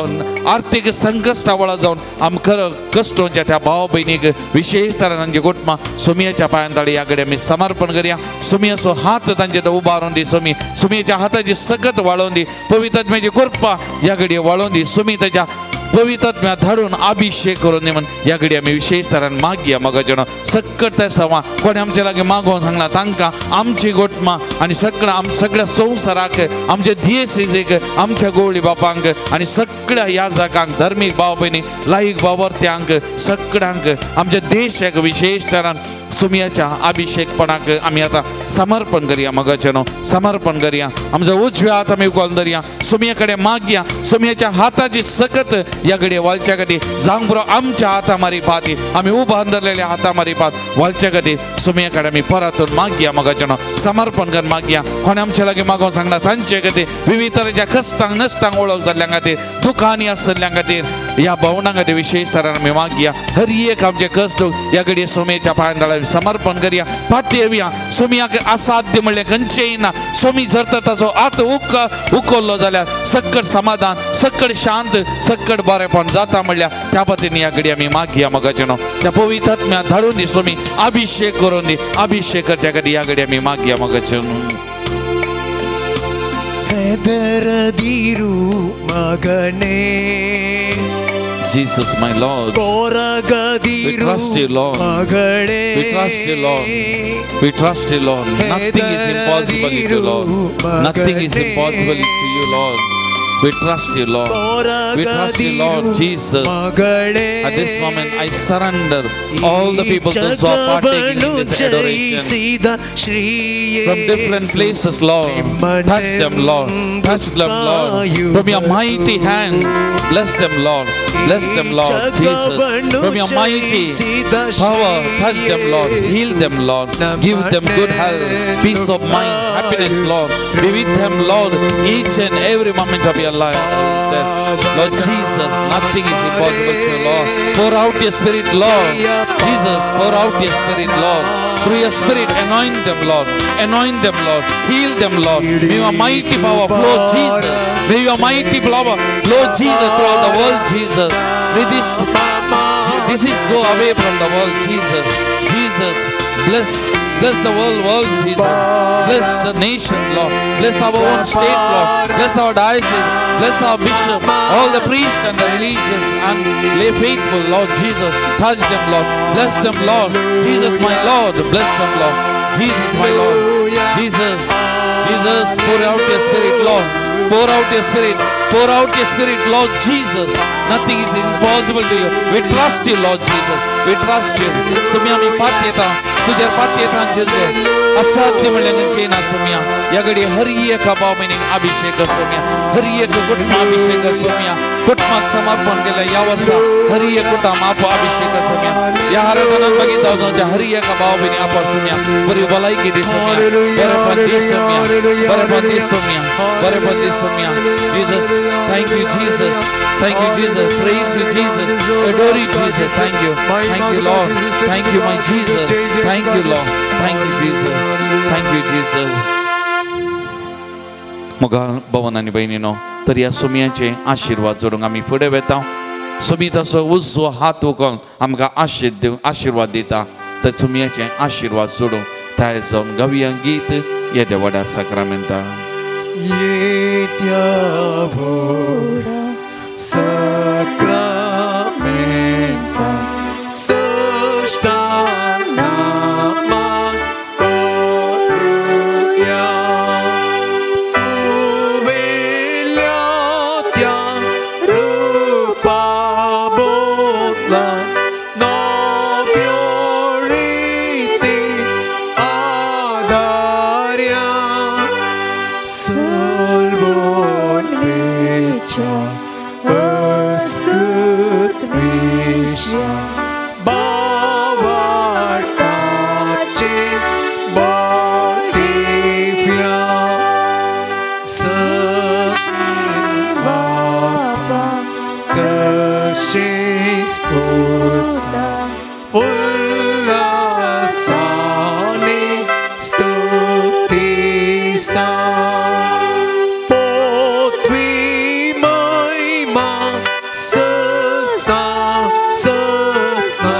आर्थीक संकश्टा वळख जावन आमकां कश्टांच्या त्या भाव भयणीक विशेश तरेन तांची कुटुंबां सोमयेच्या पांयांतळी ह्या कडेन आमी समर्पण करया. सोमयेचो हात तांचे तो उबारून दी, सोमी सोमयेच्या हाताची सकत वाळोवन दी, पवित्र आत्म्याची कृपा ह्या घडये वाळोवन दी, सोमी ताच्या पवित्र धाडून अभिषेक करून दी म्हूण ह्या घडये आमी विशेश तरेन मागया. मोगाचें सक्कट त्या सवा कोणें आमचे लागीं मागोवंक सांगलां तांकां आमची गोटमां आनी सगळ्या सगळ्या संवसाराक आमच्या दियेसेक आमच्या गोवळी बापांक आनी सगळ्या याजकांक धर्मीक भाव भयणी लायक बावर्त्यांक सगळ्यांक आमच्या देशाक विशेश तरान सुमयाच्या अभिषेकपणाक आमी आतां समर्पण करया मगाचें न्हू समर्पण करया. आमचो उजव्या हात आमी उखलून धरया, सुमया कडेन मागया, सुमयाच्या हाताची सकत ह्या घडये वालच्या खातीर जावंक पुरो. आमच्या हाता मारी पाती आमी उबान धरलेल्या हाता मारी पात वालच्या खातीर सुमया कडेन आमी परतून मागया मगाचें न्हू समर्पण करून मागया. कोणें आमच्या लागीं मागोवंक सांगला तांचे खातीर विविध तरेच्या कश्टांक नश्टांक ओळख जाल्ल्या खातीर दुखांनी आसल्या खातीर ह्या भावनां खातीर विशेष तरान आमी मागया. हर एक आमचे कश्ट ह्या घडये सोमयेच्या पांयां समर्पण करया. पातयेवया सोमयाक असाध्य म्हणलें खंयचेंय ना. सोमी जर तर ताचो हात उखल्लो जाल्यार सक्कड समाधान, सक्कड शांत, सक्कड बरेपण जाता म्हणल्यार त्या पतीन ह्या घडये आमी मागया मगाचें न्हू त्या पवित्र आत्म्या धाडून दी सोमी, अभिषेक करून दी. अभिषेक करच्या खातीर ह्या घडये आमी मागया मगाचें न्हू. ಹೆದರದಿರು ಮಗನೇ. Jesus, my Lord, we trust you, Lord. We trust you, Lord. We trust you, Lord. Nothing is impossible to you, Lord. Nothing is impossible to you, Lord. We trust you, Lord. We trust you, Lord Jesus. At this moment, I surrender all the people those who are partaking in this adoration from different places, Lord. Touch them, Lord. Touch them, Lord. From your mighty hand, bless them, Lord. Bless them, Lord Jesus. From your mighty power, touch them, Lord. Heal them, Lord. Give them good health, peace of mind, happiness, Lord. Be with them, Lord, each and every moment of your life. Lord Jesus, nothing is impossible to you, Lord. Pour out your spirit, Lord. Jesus, pour out your spirit, Lord. Through your spirit, anoint them, Lord. Anoint them, Lord. Heal them, Lord. May your mighty power flow, Jesus. May your mighty power flow, Jesus, throughout the world, Jesus. May this disease go away from the world, Jesus. Jesus, bless the world, Jesus. Bless the nation, Lord. Bless our own state, Lord. Bless our diocese. Bless our bishop, all the priests and the religious and lay faithful, Lord Jesus. Touch them, Lord. Bless them, Lord. Jesus, my Lord. Bless them, Lord. Jesus, my Lord. Jesus, Jesus, pour out your spirit, Lord. Pour out your spirit. Pour out your spirit, Lord Jesus. Nothing is impossible to you. We trust you, Lord Jesus. We trust you. सुम्या मी पात येता तुझ्यार पात येता जेजू असाध्य म्हणल्यार खंयचें ना सुम्या. ह्या घडये हर एका भाव-भयणीक अभिषेक सोम्या, हर एक कुटुंब अभिषेक सोम्या. कुटुंबाक समर्पण केलें ह्या वर्सा हर एक कुटुंब आप अभिषेक सोम्या. ह्या आराधनान बगीता वचून हर एका भाव-भयणी आप सोम्या बरी भलायकी दी सोम्या, बरेपण दी सोम्या, बरेपण दी सोम्या, बरेपण दी Saumya. Jesus, thank you, Jesus. Thank you, Jesus. Praise you, Jesus. Adore you, Jesus. Thank you. Thank you, Lord. Thank you, my Jesus. Thank you, Lord. Thank you, Jesus. Thank you, Jesus. मोगाळ भवन आनी भयणीनो, तर ह्या सुमयाचे आशिर्वाद जोडूंक आमी फुडें वेता. सुमी तसो उजवो हात उखोवन आमकां आशिर्वाद दिता. तर सुमयाचे आशिर्वाद जोडूंक तयार जावन गावया गीत येद्या व्हडा साक्रामेंता. येत्या व्हडा साक्रामेंता सष्टानामा करुया उवेल्या त्या रूपा बोतला नव्यो रिती आदार्या सलवोन वेच्या अस्कृत विश्या बावाटाचे बोधिव्या सशी बापा तशीच पुता उल्हासाने स्तुतीसा पोथवी महिमा सस्ना सस्ना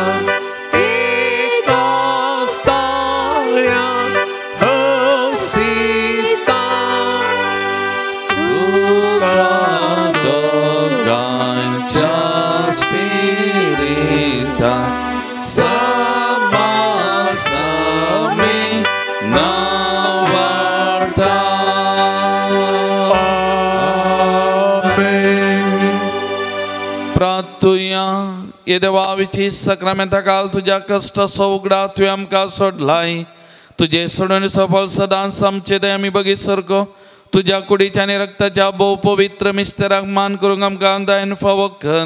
एकाच ताळ्या हसिता तुका दोगांच्या स्पिरिता समासमे नावार्ता. आमेन. प्रार्थुया. हे देवा विची सक्रामेंता काल तुज्या कश्टाचो उगडा तुवें आमकां सोडलाय. तुजे सोडून सफल सदांच आमचे ते आमी बगी सारको तुज्या कुडीच्या आनी रक्ताच्या भोव पवित्र मिस्तेराक मान करूंक आमकां दायन फावो कर.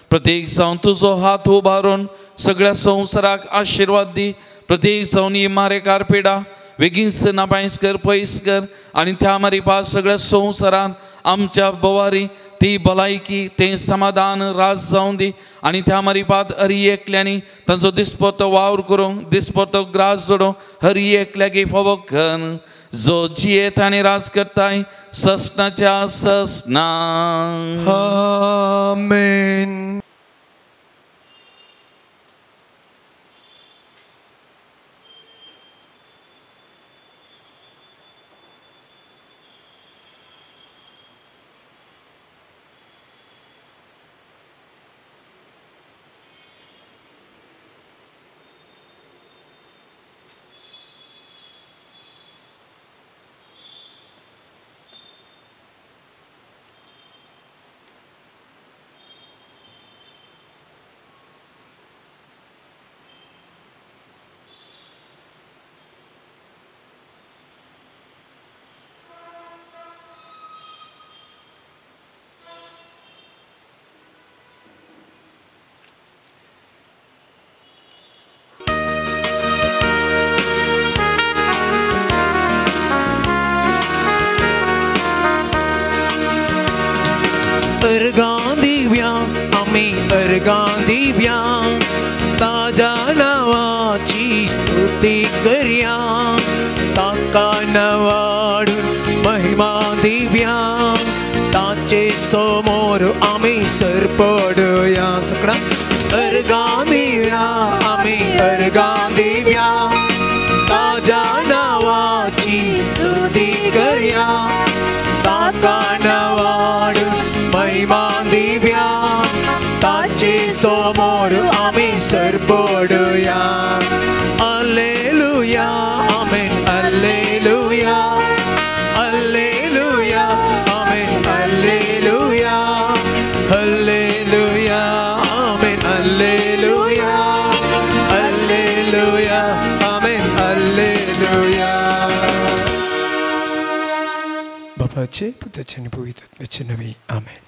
प्रत्येक जावन तुजो हात उबारून सगळ्या संवसाराक आशिर्वाद दी. प्रत्येक जावन ही मारेकार पिडा बेगीन नापायस कर पयस कर आनी त्या मारिपा सगळ्या संवसारान आमच्या बोवारी ती भलायकी तें समाधान रास जावन दी. आनी त्या मारिपात हरी एकल्यांनी तांचो दिसपतो वावर करूंक दिसपतो ग्रास जोडूंक हरी एकल्याक फावो कर. जो जियेत आनी राज करताय ससनाच्या ससना. आमेन. आमी अर्गां दिव्या ताज्या नांवाची स्तुती करया. ताका नांवाडून महिमा दिव्या ताचे समोर आमी सरपडया. सगळा अर्गां दिव्या आमी अर्गां दिव्या ताज्या नांवाची स्तुती करया. ताका नांवाडून महिमा दिव्या ताचे समोर आमी सरपडया. Alleluia amen alleluia alleluia amen alleluia alleluia amen alleluia alleluia amen alleluia. बापाचे पुताचे आनी पवित्र आत्म्याचे नांवे आमेन.